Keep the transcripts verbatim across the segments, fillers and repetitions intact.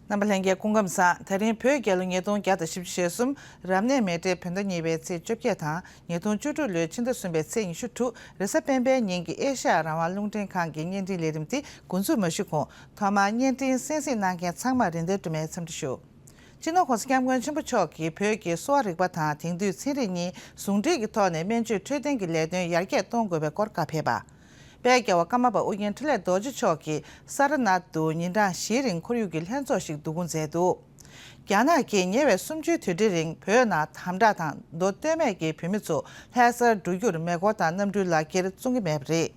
རྣམ་པ་ལྷན་རྒྱས་སྐུ་ཁམས་བཟང་། ད་རིང་བོད་རྒྱལ་ལོ་ཉིས་སྟོང་བརྒྱ་དང་བཞི་བཅུ་ཞེ་གསུམ་རབ་གནས་མེ་སྤྲེལ་བོད་ཟླ་གཉིས་པའི་ཚེས་བཅོ་བརྒྱད་དང་ཉིས་སྟོང་བཅུ་དྲུག་ལོའི་ཕྱི་ཟླ་གསུམ་པའི་ཚེས་ཉི་ཤུ་དྲུག་རེས་གཟའ་སྤེན་པའི་ཉིན་གྱི་ཨེ་ཤ་ཡ་རང་དབང་རླུང་འཕྲིན་ཁང་གི་བརྙན་འཕྲིན་ལས་རིམ་འདི་འགོ་འཛུགས་མ་ཞུ་གོང་ཐོག་མར་བརྙན་འཕྲིན་གསན་གཟིགས་གནང་མཁན་ཚང་མར་རིན་ལྡན་སྒྲོལ་མའི་འཚམས་འདྲི་ཞུ། སྤྱི་ནོར་༸གོང་ས་༸སྐྱབས་མགོན་ཆེན་པོ་མཆོག་གིས་བོད་ཀྱི་གསོ་བ་རིག་པ་དང་དེང་དུས་ཚན་རིག་གཉིས་ཟུང་འབྲེལ་གྱི་ཐོག་ནས་སྨན་བཅོས་འཕྲོད་བསྟེན་གྱི་ལས་དོན་ཡར་རྒྱས་གཏོང་དགོས་པའི་སྐོར་བཀའ་ཕེབས་པ། དཔལ་རྒྱལ་བ་ཀརྨ་པ་ཨོ་རྒྱན་འཕྲིན་ལས་རྡོ་རྗེ་མཆོག་གིས་ས་ར་ནཱཐ་དུ་ཉིན་གྲངས་བཞིའི་རིང་ཁོར་ཡུག་གི་ལྷན་ཚོགས་ཤིག་བསྡུ་སྐོང་མཛད་འདུག་རྒྱ་ནག་གིས་ཉེ་བའི་གསུམ་བཅུའི་དུས་དྲན་རིང་བོད་ནང་དམ་དྲག་དང་མདོ་སྟོད་སྨད་ཀྱི་བོད་མི་ཚོ་ལྷ་སར་འགྲོ་རྒྱུར་མེ་འཁོར་དང་གནམ་གྲུའི་ལག་འཁྱེར་བཙོང་གི་མེད་པ་རེད།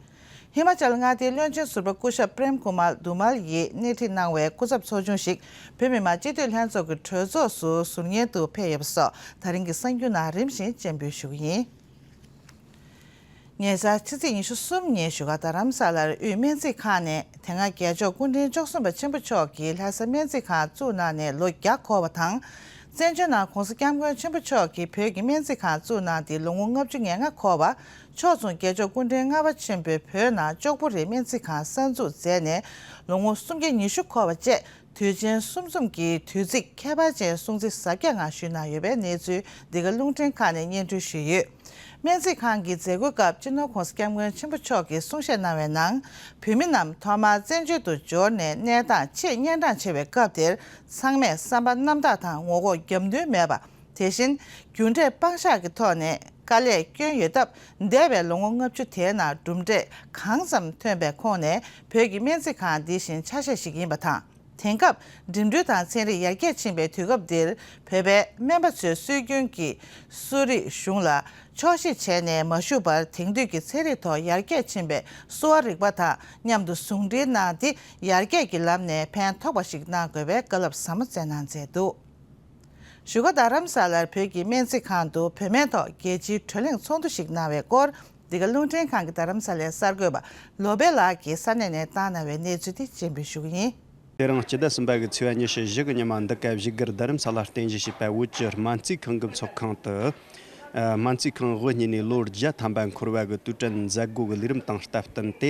ཧི་མ་ཅལ་མངའ་སྡེའི་བློན་ཆེན་ཟུར་པ་སྐུ་ཞབས་པྲེམ་ཀུ་མཱལ་དུ་མལ་ཡིས་སྣེ་ཁྲིད་གནང་བའི་སྐུ་ཚབ་ཚོགས་ཆུང་ཞིག་བོད་མི་མང་སྤྱི་འཐུས་ལྷན་ཚོགས་ཀྱི་གྲོས་ཚོགས་སུ་ཟུར་ཉན་དུ་ཕེབས་ཡོད་པ་སོགས་ད་རིང་གི་གསར་འགྱུར་ནང་རིམ་བཞིན་སྤྱན་འབུལ་ཞུ་གི་ཡིན། ཉེ་ཆར་ཕྱི་ཚེས་ཉི་ཤུ་གསུམ་ཉིན་བཞུགས་སྒར་རྡ་རམ་ས་ལར་དབུས་སྨན་རྩིས་ཁང་ནས་དེ་སྔ་རྒྱལ་མཆོག་སྐུ་ཕྲེང་བཅུ་གསུམ་པ་ཆེན་པོ་མཆོག་གིས་ལྷ་ས་སྨན་རྩིས་ཁང་བཙུགས་གནང་ནས་ལོ་བརྒྱ་འཁོར་བ་དང་། བཙན་བྱོལ་ནང་༸གོང་ས་༸སྐྱབས་མགོན་ཆེན་པོ་མཆོག་གིས་བོད་ཀྱི་སྨན་རྩིས་ཁང་བཙུགས་གནང་སྟེ་ལོ་ངོ་ལྔ་བཅུ་ང་ལྔ་འཁོར་བ། ཕྱོགས་མཚུངས་རྒྱལ་མཆོག་སྐུ་ཕྲེང་ལྔ་པ་ཆེན་པོས་བོད་ནང་ལྕོག་པོ་རིའི་སྨན་རྩིས་ཁང་གསར་འཛུགས་མཛད་ནས་ལོ་ངོ་སུམ་བརྒྱ་ཉི་ཤུ་འཁོར་བ་བཅས། དུས་ཆེན་གསུམ་འཛོམས་ཀྱི་དུས་ཚིགས་ཁྱད་པར་ཅན་སྲུང་བརྩི་གཟབ་རྒྱས་ངང་ཞུས་གནང་ཡོད་པའི་གནས་ཚུལ་འདི་ག་རླུང་འཕྲིན་ཁང་ནས་སྙན་སྒྲོན་ཞུས་ཡོད། སྨན་རྩིས་ཁང་གི་མཛད་སྒོའི་སྐབས་སྤྱི་ནོར་༸གོང་ས་༸སྐྱབས་མགོན་ཆེན་པོ་མཆོག་གིས་གསུང་བཤད་གནང་བའི་ནང་། བོད་མི་རྣམས་ཐོག་མར་བཙན་བྱོལ་དུ་འབྱོར་ནས་གནས་སྟངས་ཆེས་གཉན་འཕྲང་ཆེ་བའི་སྐབས་དེར་ཚང་མས་བསམ་པ་རྣམ་དག་དང་ངོ་ལྐོག་རྒྱབ་མདུན་མེད་པ། དེ་བཞིན་རྒྱུ་འབྲས་དཔང་བཞག་གི་ཐོག་ནས་དཀའ་ལས་བསྐྱོན་ཡོད་སྟབས་འདས་པའི་ལོ་ངོ་ལྔ་བཅུ་དེའི་ནང་གྲུབ་འབྲས་གང་ཙམ་ཐོན་པའི་ཁོངས་ནས་བོད་ཀྱི་སྨན་རྩིས་ཁང་འདི་བཞིན་ཆ་ཤས་ཤིག་ཡིན་པ་དང་། དེང་སྐབས་འགྲིམ་འགྲུལ་དང་ཚན་རིག་ཡར་རྒྱས་ཕྱིན་པའི་དུས་སྐབས་འདིར་བོད་པའི་སྨན་པ་ཚོའི་སྲོལ་རྒྱུན་གྱི་གསོ་རིག་གཞུང་ལ་ཆོག་ཤེས་བྱས་ནས་མ་བཞུགས་པར་དེང་དུས་ཀྱི་ཚན་རིག་ཐོག་ཡར་རྒྱས་ཕྱིན་པའི་གསོ་བ་རིག་པ་དང་མཉམ་དུ་ཟུང་འབྲེལ་གནང་སྟེ་ཡར་རྒྱས་ཀྱི་ལམ་ནས་ཕན་ཐོགས་པ་ཞིག་གནང་དགོས་པའི་བཀའ་སློབ་ཟབ་མོ་སྩལ་གནང་མཛད་འདུག་བཞུགས་སྒར་རྡ་རམ་ས་ལར་བོད་ཀྱི་སྨན་རྩིས་ཁང་དུ་བོད་སྨན་ཐོག་རྒྱལ་སྤྱིའི་བགྲོ་གླེང་ཚོགས་འདུ་ཞིག་གནང་བའི་སྐོར། འདི་ག་རླུང་འཕྲིན་ཁང་གི་རྡ་རམ་ས་ལའི་གསར་འགོད་པ་ལོ་པེ་ལགས་ཀྱིས་ས་གནས་ནས་བཏང་གནང་བའི་གནས་ཚུལ་དེ་སྤྱན་འབུལ་ཞུ་གི་ཡིན། དེ་རིང་སྤྱི་ཟླ་གསུམ་པ་གི་ཚེས་པ་ཉི་ཤུ་བཞི་གི་ཉི་མ་འདི་ག་བཞུགས་སྒར་རྡ་རམ་ས་ལར་རྟེན་གཞི་བྱས་པའི་བོད་ཀྱི་སྨན་རྩིས་ཁང་གི་ཚོགས་ཁང་དུ། ཨ། སྨན་རྩིས་ཁང་དབུ་བརྙེས་ནས་ལོ་བརྒྱ་ཐམ་པ་འཁོར་བ་གི་དུས་དྲན་མཛད་སྒོ་གི་ལས་རིམ་དང་སྟབས་བསྟུན་ཏེ།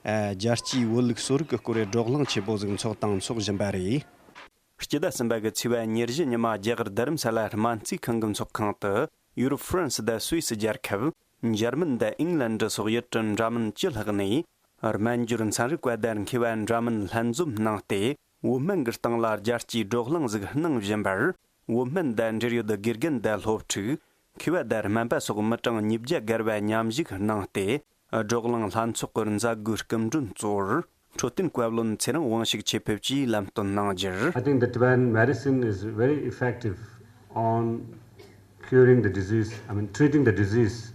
ཨ། རྒྱལ་སྤྱིའི་བོད་ལུགས་གསོ་རིག་གི་སྐོར་བའི་བགྲོ་གླེང་ཆེན་པོ་ཟིག་འཚོགས་དང་འཚོག་བཞིན་པ་རེད། སྤྱི་ཟླ་གསུམ་པ་གི་ཚེས་པ་ཉེར་བཞི་ཉི་མ་རྒྱ་གར་རྡ་རམ་ས་ལ་སྨན་རྩིས་ཁང་གི་ཚོགས་ཁང་དུ་ཡུ་རོབ། ཧྥ་རན་སི་དང་སུད་སི་རྒྱལ་ཁབ། འཇར་མན་དང་ཨིང་ལན་ཌི་སོགས་ཡུལ་གྲུ་འདྲ་མིན་བཅུ་ལྷག་ནས་སྨན་སྦྱོར་ཚན་རིག་པ་དང་མཁས་པ་འདྲ་མིན་ལྷན་འཛོམས་གནང་སྟེ། བོད་སྨན་གྱི་སྟེང་ལ་རྒྱལ་སྤྱིའི་བགྲོ་གླེང་ཟིག་གནང་བཞིན་པར། བོད་སྨན་དང་འབྲེལ་ཡོད་དགེ་རྒན་དང་སློབ་ཕྲུག་མཁས་པ་དང་སྨན་པ་སོགས་མི་གྲངས་ཉིས་བརྒྱ་བརྒལ་བ་མཉམ་ཞུགས་གནང་སྟེ། བགྲོ་གླེང་ལྷན་ཚོགས་ཀྱི་མཛད་སྒོའི་སྐུ་མགྲོན་གཙོ་བོར་འཕྲོད་བསྟེན་བཀའ་བློན་ཚེ་རིང་དབང་ཕྱུག་ཆེད་ཕེབས་ཀྱིས་ལམ་སྟོན་གནང་རྒྱུར། I think the Tibetan medicine is very effective on curing the disease, I mean, treating the disease.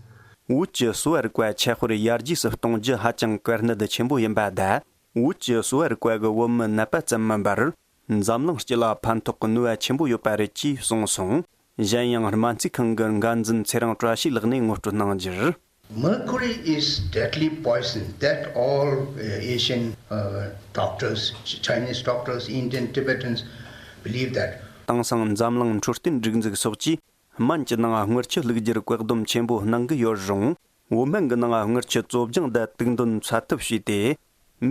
བོད་ཀྱི་གསོ་བ་རིག་པ་ཁྱད་དཔོར་ཡར་རྒྱས་སུ་གཏོང་རྒྱུ་ཧ་ཅང་དཀའ་གནད་ཆེན་པོ་ཡིན་པ་དང་། བོད་ཀྱི་གསོ་བ་རིག་པ་གི་བོད་མི་ནད་པ་ཙམ་མིན་པར། འཛམ་གླིང་སྤྱི་ལ་ཕན་ཐོགས་ཀྱི་ནུས་པ་ཆེན་པོ་ཡོད་པ་རེད་ཅེས་གསུངས་སོང་། གཞན་ཡང་སྨན་རྩིས་ཁང་གི་འགན་འཛིན་ཚེ་རིང་བཀྲ་ཤིས་ལགས་ནས་ངོ་སྤྲོད་གནང་རྒྱུར། Mercury is deadly poison that all, uh, Asian, uh, doctors, Ch- Chinese doctors, Indian, Tibetans believe that. དེང་སང་འཛམ་གླིང་འཕྲོད་བསྟེན་སྒྲིག་འཛུགས་སོགས་ཀྱིས་སྨན་གྱི་ནང་དངུལ་ཆུ་བླུག་རྒྱུར་བཀག་སྡོམ་ཆེན་པོ་གནང་གི་ཡོད་རུང་། བོད་སྨན་གྱི་ནང་དངུལ་ཆུ་བཙོ་སྦྱང་དང་དུག་འདོན་ཚ་ཐབས་བྱས་ཏེ།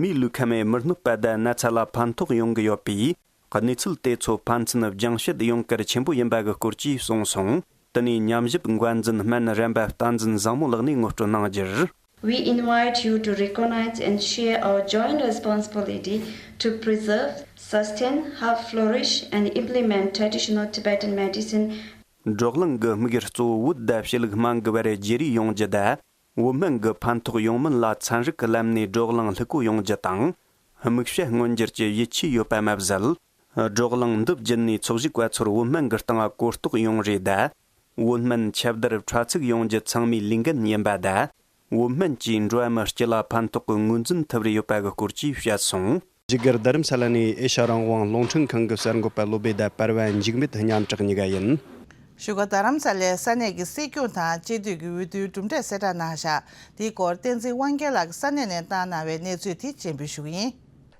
མིའི་ལུས་ཁམས་མི་གནོད་པ་དང་ན་ཚ་ལ་ཕན་ཐོགས་ཡོང་གི་ཡོད་པས། གནས་ཚུལ་དེ་ཚོ་ཕན་ཚུན་སྦྱང་བཤད་ཡོང་གལ་ཆེན་པོ་ཡིན་པ་གི་སྐོར་གྱིས་གསུངས་སོང་། དེ་ནས་ཉམས་ཞིབ་འགན་འཛིན་སྨན་རམས་པ་བསྟན་འཛིན་བཟང་མོ་ལགས་ནས་ངོ་སྤྲོད་གནང་རྒྱུར། We invite you to recognize and share our joint responsibility to preserve, sustain, have flourish and implement traditional Tibetan medicine. བགྲོ་གླེང་གི་དམིགས་ཡུལ་གཙོ་བོ་བོད་དང་ཕྱི་ལུགས་སྨན་གྱི་བར་བརྗེ་རེས་ཡོང་རྒྱུ་དང་། བོད་སྨན་གྱི་ཕན་ཐོགས་ཡོང་མིན་ལ་ཚན་རིག་གི་ལམ་ནས་བགྲོ་གླེང་ལྷུག་པོ་ཡོང་རྒྱུ་དང་། དམིགས་བྱ་མངོན་འགྱུར་གྱི་ཡིད་ཆེས་ཡོད་པ་མ་ཟད། བགྲོ་གླེང་འདི་བརྒྱུད་ནས་ཚོགས་ཞུགས་པ་ཚོར་བོད་སྨན་གྱི་སྟེང་གོ་རྟོགས་ཡོང་རེས་དང་། བོད་སྨན་ཁྱབ་བརྡལ་དྲ་ཚིགས་ཡོང་རྒྱུ་ཚང་མའི་ལས་འགན་ཡིན་པ་དང་། བོད་སྨན་གྱིས་འགྲོ་བ་མི་སྤྱི་ལ་ཕན་ཐོགས་ཀྱི་ངོས་འཛིན་ཐུབ་རེ་ཡོད་པ་གི་སྐོར་གྱིས་བཤད་སོང་། བཞུགས་སྒར་རྡ་རམ་ས་ལ་ནས་ཨེ་ཤ་རང་དབང་རླུང་འཕྲིན་ཁང་གི་གསར་འགོད་པ་བློ་བྷེ་དང་པར་བ་འཇིགས་མེད་མཉམ་གྲགས་གཉིས་ཀ་ཡིན། བཞུགས་སྒར་རྡ་རམ་ས་ལའི་ས་གནས་ཀྱི་སྲིད་སྐྱོང་དང་སྤྱི་འཐུས་ཀྱི་འོས་བསྡུའི་གྲུབ་འབྲས་གསལ་བསྒྲགས་གནང་བཞག་དེའི་སྐོར་བསྟན་འཛིན་དབང་རྒྱལ་ལགས་ཀྱིས་ས་གནས་ནས་བཏང་གནང་བའི་གནས་ཚུལ་དེ་སྤྱན་འབུལ་ཞུ་གི་ཡིན།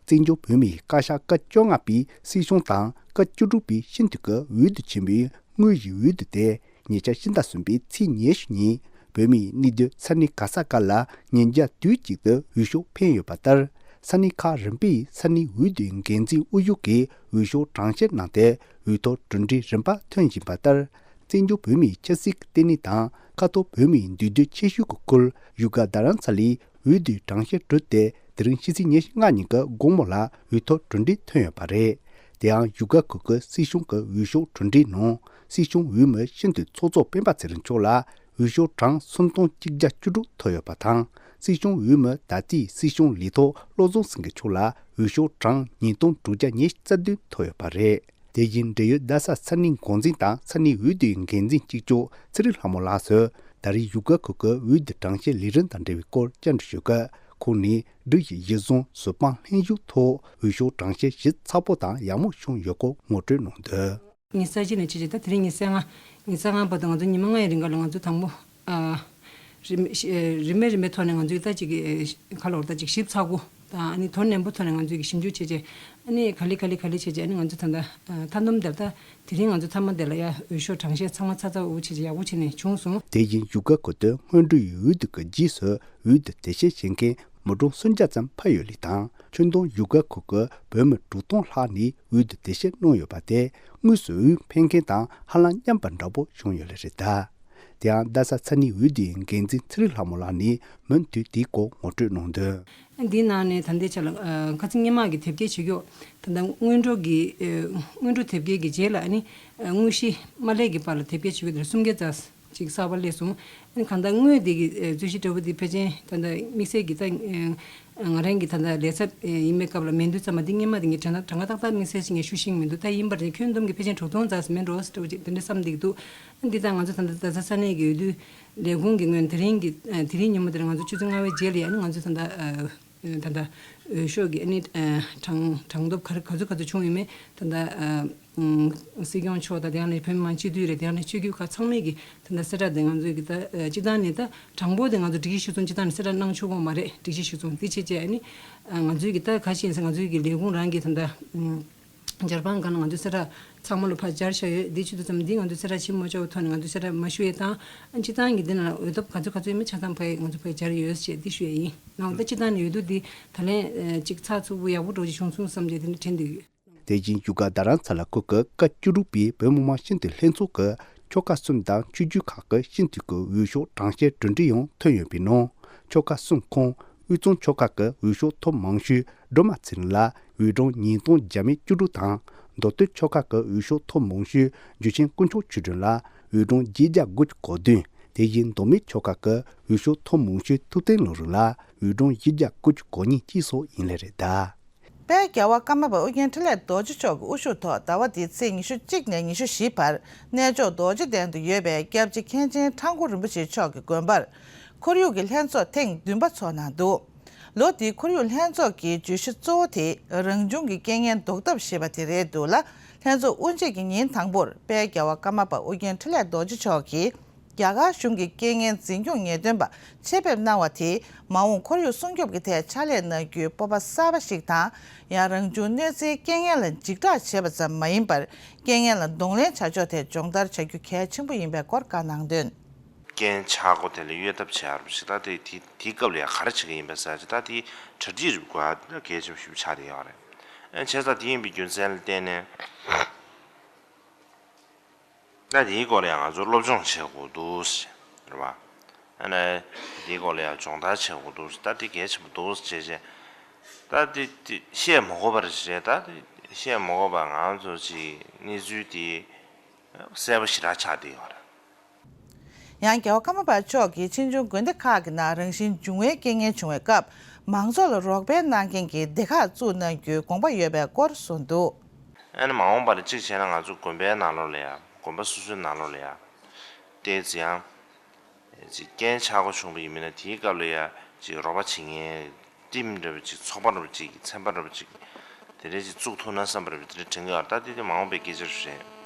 བཙན་བྱོལ་བོད་མིའི་བཀའ་ཤག་བཀའ་བཅོ་ལྔ་པའི་སྲིད་གཞུང་དང་བཀའ་བཅུ་དྲུག་པའི་ཤིན་ཏུ་ཀའི་འོས་བསྡུ་ཆེན་མོའི་དངོས་གཞིའི་འོས་བསྡུ་དེ་ཉེ་ཆར་ཕྱི་ཟླ་གསུམ་པའི་ཚེས་ཉི་ཤུ་ཉིན་བོད་མིའི་གནས་སྡོད་ས་གནས་ག་ས་ག་ལ་ཉིན་རྒྱབ་དུས་གཅིག་ཏུ་འོས་ཤོག་འཕེན་ཡོད་པ་ལྟར། ས་གནས་ཁག་རིམ་པས་ས་གནས་འོས་བསྡུའི་འགན་འཛིན་དབུ་བཞུགས་ཀྱིས་འོས་ཤོག་གྲངས་བཤེར་གནང་སྟེ། འོས་ཐོ་གྲུབ་འབྲས་རིམ་པ་ཐོན་བཞིན་པ་ལྟར། བཙན་བྱོལ་བོད་མིའི་ཆབ་སྲིད་ཀྱི་ལྟེ་གནས་དང་ཁ་ཐོར་བོད་མིའི་འདུས་སྡོད་ཆེ་ཤོས་ཀྱི་ཁུལ་བཞུགས་སྒར་རྡ་རམ་ས་ལའི་འོས་བསྡུའི་གྲངས་བཤེར་གྲུབ་སྟེ། དེ་རིང་ཕྱི་ཚེས་ཉི་ཤུ་ལྔ་ཉིན་གྱི་དགོང་མོ་ལ་འོས་ཐོ་གྲུབ་འབྲས་ཐོན་ཡོད་པ་རེད། དེ་ཡང་བཞུགས་སྒར་ཁུལ་གྱི་སྲིད་གཞུང་གི་འོས་ཤོག་གྲུབ་འབྲས་ནང་། སྲིད་སྐྱོང་འོས་མི་ཤིན་ཏུ་ཚོགས་གཙོ་སྤེན་པ་ཚེ་རིང་མཆོག་ལ་འོས་ཤོག་གྲངས་སུམ་སྟོང་གཅིག་བརྒྱ་བཅུ་དྲུག་ཐོབ་ཡོད་པ་དང་། སྲིད་སྐྱོང་འོས་མི་ད་ལྟའི་སྲིད་སྐྱོང་ལས་ཐོག་བློ་བཟང་སེང་གེ་མཆོག་ལ་འོས་ཤོག་གྲངས་ཉིས་སྟོང་དྲུག་བརྒྱ་ཉི་ཤུ་རྩ་བདུན་ཐོབ་ཡོད་པ་རེད། དེ་བཞིན་འབྲེལ་ཡོད་རྡ་ས་ས་གནས་འགོ་འཛིན་དང་ས་གནས་འོས་བསྡུའི་འགན་འཛིན་གཅིག་ལྕོགས་ཚེ་རིང་ལྷ་མོ་ལགས་སུ། ད་རེས་བཞུགས་སྒར་ཁུལ་གྱི་འོས་བསྡུ་གྲངས་བཤེར་ལས་རིམ་དང་འབྲེལ་བའི་སྐོར་བཅར་འདྲི་ཞུས་སྐབས། ཁོང་ནས་སྒྲིག་གཞི་གཞིར་བཟུང་བཟོད་དཔང་ལྷན་ཞུགས་ཐོག་འོས་ཤོག་གྲངས་བཤེར་ཞིབ་ཚགས་པོ་དང་ཡག་མོ་བྱུང་ཡོད་སྐོར་ངོ་སྤྲོད་གནང་དོན། ཉི་ཤུ་རྩ་གཅིག་ནས་བྱས་རྗེས་ད་དེ་རིང་ཉི་ཤུ་རྩ་ལྔ། ཉི་ཤུ་རྩ་ལྔ་བར་དུ་ང་ཚོ་ཉི་མ་ལྔ་ཡི་རིང་ག་ལ་ང་ཚོ་དང་པོ། ཨ། རིམ་རིམ་པས་རིམ་པའི་ཐོག་ནས་ང་ཚོས་ད་ཅིག་ག་ལོར་ད་ཅིག་ཞིབ་ཚགས་པོ་དང་ཨ་ནི་དོ་ནན་པོ་ཐོག་ནས་ང་ཚོས་ཀྱི་ཞིབ་འཇུག་བྱས་རྗེས། ཨ་ནི་ག་ལེ་ག་ལེ་ག་ལེ་བྱས་རྗེས་ཨ་ནི་ང་ཚོ་ད་ལྟ་མཐའ་སྡོམ་དེར་ད་དེ་རིང་ང་ཚོ་མཐའ་མ་དེ་ལ་ཡ་འོས་ཤོག་གྲངས་བཤེར་ཚང་མ་ཚར་ཚར་འུ་བྱས་རྗེས་ཡག་པོ་བྱས་ནས་བྱུང་སོང་། དེ་བཞིན་བཞུགས་སྒར་ཁུལ་དུ་སྔོན་འགྲོའི་འོས་བསྡུ་གི་རྗེས་སུ་འོས་བསྡུ་དེ་བཤེར་བྱེད་མཁན་མི་གྲངས་སུམ་བརྒྱ་ཙམ་ཕེབས་ཡོད་ལུགས་དང་། ཁྱོན་བསྡོམས་བཞུགས་སྒར་ཁུལ་གྱི་བོད་མི་དྲུག་སྟོང་ལྷག་ནས་འོས་བསྡུ་དེ་བཤེར་གནང་ཡོད་པ་དེ་དངོས་སུ་འོས་འཕེན་མཁན་དང་ཧ་ལམ་མཉམ་པ་འདྲ་པོ་བྱུང་ཡོད་ལེ་རེད་གདའ། དེ་ཡང་རྡ་ས་ས་གནས་འོས་བསྡུའི་འགན་འཛིན་ཚེ་རིང་ལྷ་མོ་ལགས་ནས་མུ་མཐུད་དེའི་སྐོར་ངོ་སྤྲོད་གནང་དོན། འདིའི་ནང་ནས་ད་ལྟའི་ཆ་ལ་ཁ་སང་སྔོན་མ་གི་དེབ་སྐྱེལ་བྱེད་རྒྱུ། ད་ལྟ་སྔོན་འགྲོ་གི་སྔོན་འགྲོ་དེབ་སྐྱེལ་གྱི་རྗེས་ལ་ཨ་ནི་དངོས་གཞི་མ་སླེབས་ཀྱི་བར་ལ་དེབ་སྐྱེལ་བྱེད་རྒྱུ་དེ་སུམ་བརྒྱ་ཙམ་ཅིག་གསར་པ་སླེབས་སོང་། ཨ་ནི་གང་ལྟར་དངོས་དེ་གི་རྩོད་གཞི་འདྲ་པོ་འདི་ཕལ་ཆེར་ད་ལྟ་དམིགས་བསལ་གྱི་ད་ང་རང་གི་ད་ལྟ་ལས་ཚབ་ཡིན་པའི་སྐབས་ལ་མེད་དུས་ཙམ་པ་འདི་སྔོན་མ་དེ་ངས་དྲན་ན་གྲངས་ཀ་ཏག་ཏག་དམིགས་བསལ་ཞིག་ངས་ཞུ་ཤེས་མི་འདུག་ད་ཡིན་པར་དེ་ཁྱོན་བསྡོམས་ཀྱི་ཕལ་ཆེར་དྲུག་སྟོང་ཙམ་མིན་འགྲོ་ཟེར་འདྲ་པོ་ཅིག་དེ་འདྲ་བསམ་བསྡད་ཀྱི་འདུག་འདི་ད་ང་ཚོ་ད་ལྟ་རྡ་ས་ས་གནས་ཀྱི་འོས་བསྡུ་ལས་ཁུངས་ཀྱི་ངོས་ནས་དེ་རིང་གི་དེ་རིང་ཉིན་མོ་དེར་ང་ཚོ་ཆུ་ཚོད་ལྔ་པའི་རྗེས་ལ་ཡང་ང་ཚོ་ད་ལྟ་ད་ལྟ་འོས་ཤོག་གི་ཨ་ནི་གྲངས་གྲངས་ཐོབ་ག་རེ་ག་ཚོད་ག་ཚོད་བྱུང་ཡོད་མེད་ད་ལྟ་སྲིད་སྐྱོང་མཆོག་དང་དེ་ཡང་ནི་བོད་མི་མང་སྤྱི་འཐུས་རེད། དེ་ཡང་ནི་ཆོས་བརྒྱུད་ཁག་ཚང་མས་ཀྱི་ད་ལྟ་གསལ་བསྒྲགས་དེ་ང་ཚོས་ཀྱི་ད་སྤྱི་བཏང་ནས་ད་གྲངས་འབོར་དེ་ང་ཚོ་སྒྲིག་གཞི་གཞིར་བཟུང་སྤྱི་བཏང་ནས་གསལ་བསྒྲགས་གནང་ཆོག་གི་མ་རེད། སྒྲིག་གཞི་གཞིར་བཟུང་དེ་བྱས་རྗེས་ཨ་ནི་ང་ཚོས་ཀྱི་ད་ག་ཤེད་ཟེར་ང་ཚོས་ཀྱི་ལས་ཁུངས་རང་གི་ད་ལྟ་འཇར་པན་སྒང་ལ་ང་ཚོས་གསལ་བསྒྲགས་ཚང་མ་ལ་ཕར་སྦྱར་བཞག་ཡོད། འདི་བྱེད་དུས་ཙམ་འདི་ང་ཚོས་གསལ་བསྒྲགས་བྱེད་མ་ཆོག་པའི་ཐོག་ནས་ང་ཚོས་གསལ་བསྒྲགས་མ་ཞུ་ཡས་དང་། སྤྱི་བཏང་གི་འདི་ནང་ལ་འོས་ཐོབ་ག་ཚོད་ག་ཚོད་ཡིན་མིན་ཆ་ཚང་ཕ་གི་ང་ཚོ་ཕ་གི་སྦྱར་ཡོད་ཅེས་འདི་ཞུ་ཡས་ཡིན། ནའང་ད་སྤྱི་བཏང་ནས་འོས་བསྡུ་འདི་ད་ལན་གཅིག་ཚགས་ཚུད་པོ་ཡག་པོ་འགྲོ་རྒྱུ་བྱུང་སོང་བསམ་སྟེ་དེ་འདྲ་དྲན་འདུག་ཡོད། དེ་བཞིན་བཞུགས་སྒར་རྡ་རམ་ས་ལ་ཁུལ་གྱི་ཀ་བཅུ་དྲུག་པའི་བོད་མི་མང་སྤྱི་འཐུས་ལྷན་ཚོགས་ཀྱི་ཆོལ་ཁ་གསུམ་དང་ཆོས་བརྒྱུད་ཁག་གི་སྤྱི་འཐུས་ཀྱི་འོས་ཤོག་གྲངས་བཤེར་གྲུབ་འབྲས་ཡང་ཐོན་ཡོད་པའི་ནང་། ཆོལ་ཁ་གསུམ་ཁོངས་དབུས་གཙང་ཆོལ་ཁ་གི་འོས་ཤོག་ཐོབ་མང་ཤོས་སྒྲོལ་མ་ཚེ་རིང་ལ་འོས་གྲངས་ཉིས་སྟོང་བརྒྱ་མེད་བཅུ་དྲུག་དང་། མདོ་སྟོད་ཆོལ་ཁ་གི་འོས་ཤོག་ཐོབ་མང་ཤོས་འཇུ་ཆེན་དཀོན་མཆོག་ཆོས་སྒྲོན་ལ་འོས་གྲངས་བརྒྱད་བརྒྱ་དགུ་བཅུ་གོ་བདུན། དེ་བཞིན་མདོ་སྨད་ཆོལ་ཁ་གི་འོས་ཤོག་ཐོབ་མང་ཤོས་ཐུབ་བསྟན་ལྷ་རུ་ལ་འོས་གྲངས་བཞི་བརྒྱ་དགུ་བཅུ་གོ་གཉིས་བཅས་སོགས་ཡིན་ལེ་རེད་གདའ། དཔལ་རྒྱལ་བ་ཀརྨ་པ་ཨོ་རྒྱན་འཕྲིན་ལས་རྡོ་རྗེ་མཆོག་གི་དབུ་བཞུགས་ཐོག་ཟླ་བ་འདིའི་ཚེས་ཉི་ཤུ་གཅིག་ནས་ཉི་ཤུ་བཞི་བར་གནས་མཆོག་རྡོ་རྗེ་གདན་དུ་ཡོད་པའི་སྐྱབས་རྗེ་མཁན་ཆེན་ཁྲ་འགུ་རིན་པོ་ཆེ་མཆོག་གི་དགོན་པར་ཁོར་ཡུག་གི་ལྷན་ཚོགས་ཐེངས་བདུན་པ་ཚོགས་གནང་འདུག་ལོ་འདིའི་ཁོར་ཡུག་ལྷན་ཚོགས་ཀྱི་བརྗོད་གཞི་གཙོ་བོ་དེ་རང་བྱུང་གི་རྐྱེན་ངན་ཟློག་ཐབས་ཞེས་པ་དེ་རེད་འདུག་ལ། ལྷན་ཚོགས་དབུ་འབྱེད་ཀྱི་ཉིན་དང་པོར་དཔལ་རྒྱལ་བ་ཀརྨ་པ་ཨོ་རྒྱན་འཕྲིན་ལས་རྡོ་རྗེ་མཆོག་གིས། རྒྱ་གར་གཞུང་གི་རྐྱེན་ངན་འཛིན་སྐྱོང་ངེས་སྟོན་པ་ཆེད་ཕེབས་གནང་བ་དེས་མ་འོངས་ཁོར་ཡུག་སྲུང་སྐྱོབ་ཀྱི་ཐད་ཕྱག་ལས་གནང་རྒྱུའི་སྤོབས་པ་གསར་པ་ཞིག་དང་། ཡང་རང་བྱུང་གནོད་འཚེའི་རྐྱེན་ངན་ལ་འཇིགས་སྐྲག་བྱེད་པ་ཙམ་མ་ཡིན་པར། རྐྱེན་ངན་ལ་གདོང་ལེན་བྱ་ཕྱོགས་ཐད་སྦྱོང་བརྡར་བྱ་རྒྱུ་གལ་ཆེན་པོ་ཡིན་པའི་སྐོར་བཀའ་གནང་དོན། རྐྱེན་ཆག་སྒོ་དེ་ལ་གཡོལ་ཐབས་བྱ་རུ་ཞིག་ད་དེ་དེ་དེའི་སྐབས་ལ་ཡང་ག་རེ་བྱེད་ཀྱི་ཡིན་པ་ཟེར་ཅིག་ད་དེ་གྲ་སྒྲིག་རིགས་དགོས་ཨ་གལ་ཆེན་པོ་ཞིག་ཆགས་བསྡད་ཡོད་རེད། ཨ་བྱས་ཙང་དེ་ཡིན་པའི་རྒྱུ་མཚན་ལ་བརྟེན་ནས། ད་དེའི་སྐོར་ལ་ཡང་ང་ཚོ་སློབ་སྦྱོང་བྱེད་དགོས་འདུག་ཟེར་རེད་བ། ཨ་ནི་དེའི་སྐོར་ལ་ཡང་སྦྱོང་བརྡར་བྱེད་དགོས་འདུག་ཟེར། ད་དེ་གལ་ཆེན་པོ་འདུག་ཟེར་བྱས་བྱས། ད་དེ་དེ་བཤད་མ་དགོས་པ་རེད། ད་དེ་བཤད་མ་དགོས་པ་ང་ཚོ་ཅིག་གནས་ཚུལ་དེ་གསལ་པོ་ཞེ་དྲག་ཆགས་བསྡད་ཡོད་རེད། ཡང་རྒྱལ་བ་ཀརྨ་པ་མཆོག་གིས་ཆེ་ཆུང་དགོན་སྡེ་ཁག་གི་ནང་རང་བཞིན་འབྱུང་བའི་རྐྱེན་ངན་བྱུང་བའི་སྐབས་མང་ཚོགས་ལ་རོགས་ཕན་གནང་མཁན་གྱི་སྡེ་ཁག་བཙུགས་གནང་རྒྱུའི་དགོངས་པ་ཡོད་པའི་སྐོར་གསུངས་འདུག་ཨ་ནི་མ་འོངས་པར་གཅིག་བྱས་ན་ང་ཚོ་དགོན་པའི་ནང་ལོགས་ལ་ཡ། དགོན་པ་སོ་སོའི་ནང་ལོགས་ལ་ཡ། ཏོག་ཙམ་ཡང་། ཅིག་རྐྱེན་ཆག་སྒོ་བྱུང་བ་ཡིན་མིན་ན་དེའི་སྐབས་ལ་ཡ་ཅིག་རོགས་པ་བྱེད་མཁན་ཊིམ་འདྲ་བ་ཅིག་ཚོགས་པ་འདྲ་བ་ཅིག་ཚན་པ་འདྲ་བ་ཅིག་དེ་འདྲ་ཅིག་བཙུགས་ཐུབ་ན་བསམ་པ་འདྲ་བ་དེ་འདྲ་དྲན་གྱི་ཡོད་རེད། ད་དེ་དེ་མ་འོངས་པའི་སྐད་ཆ་རེད།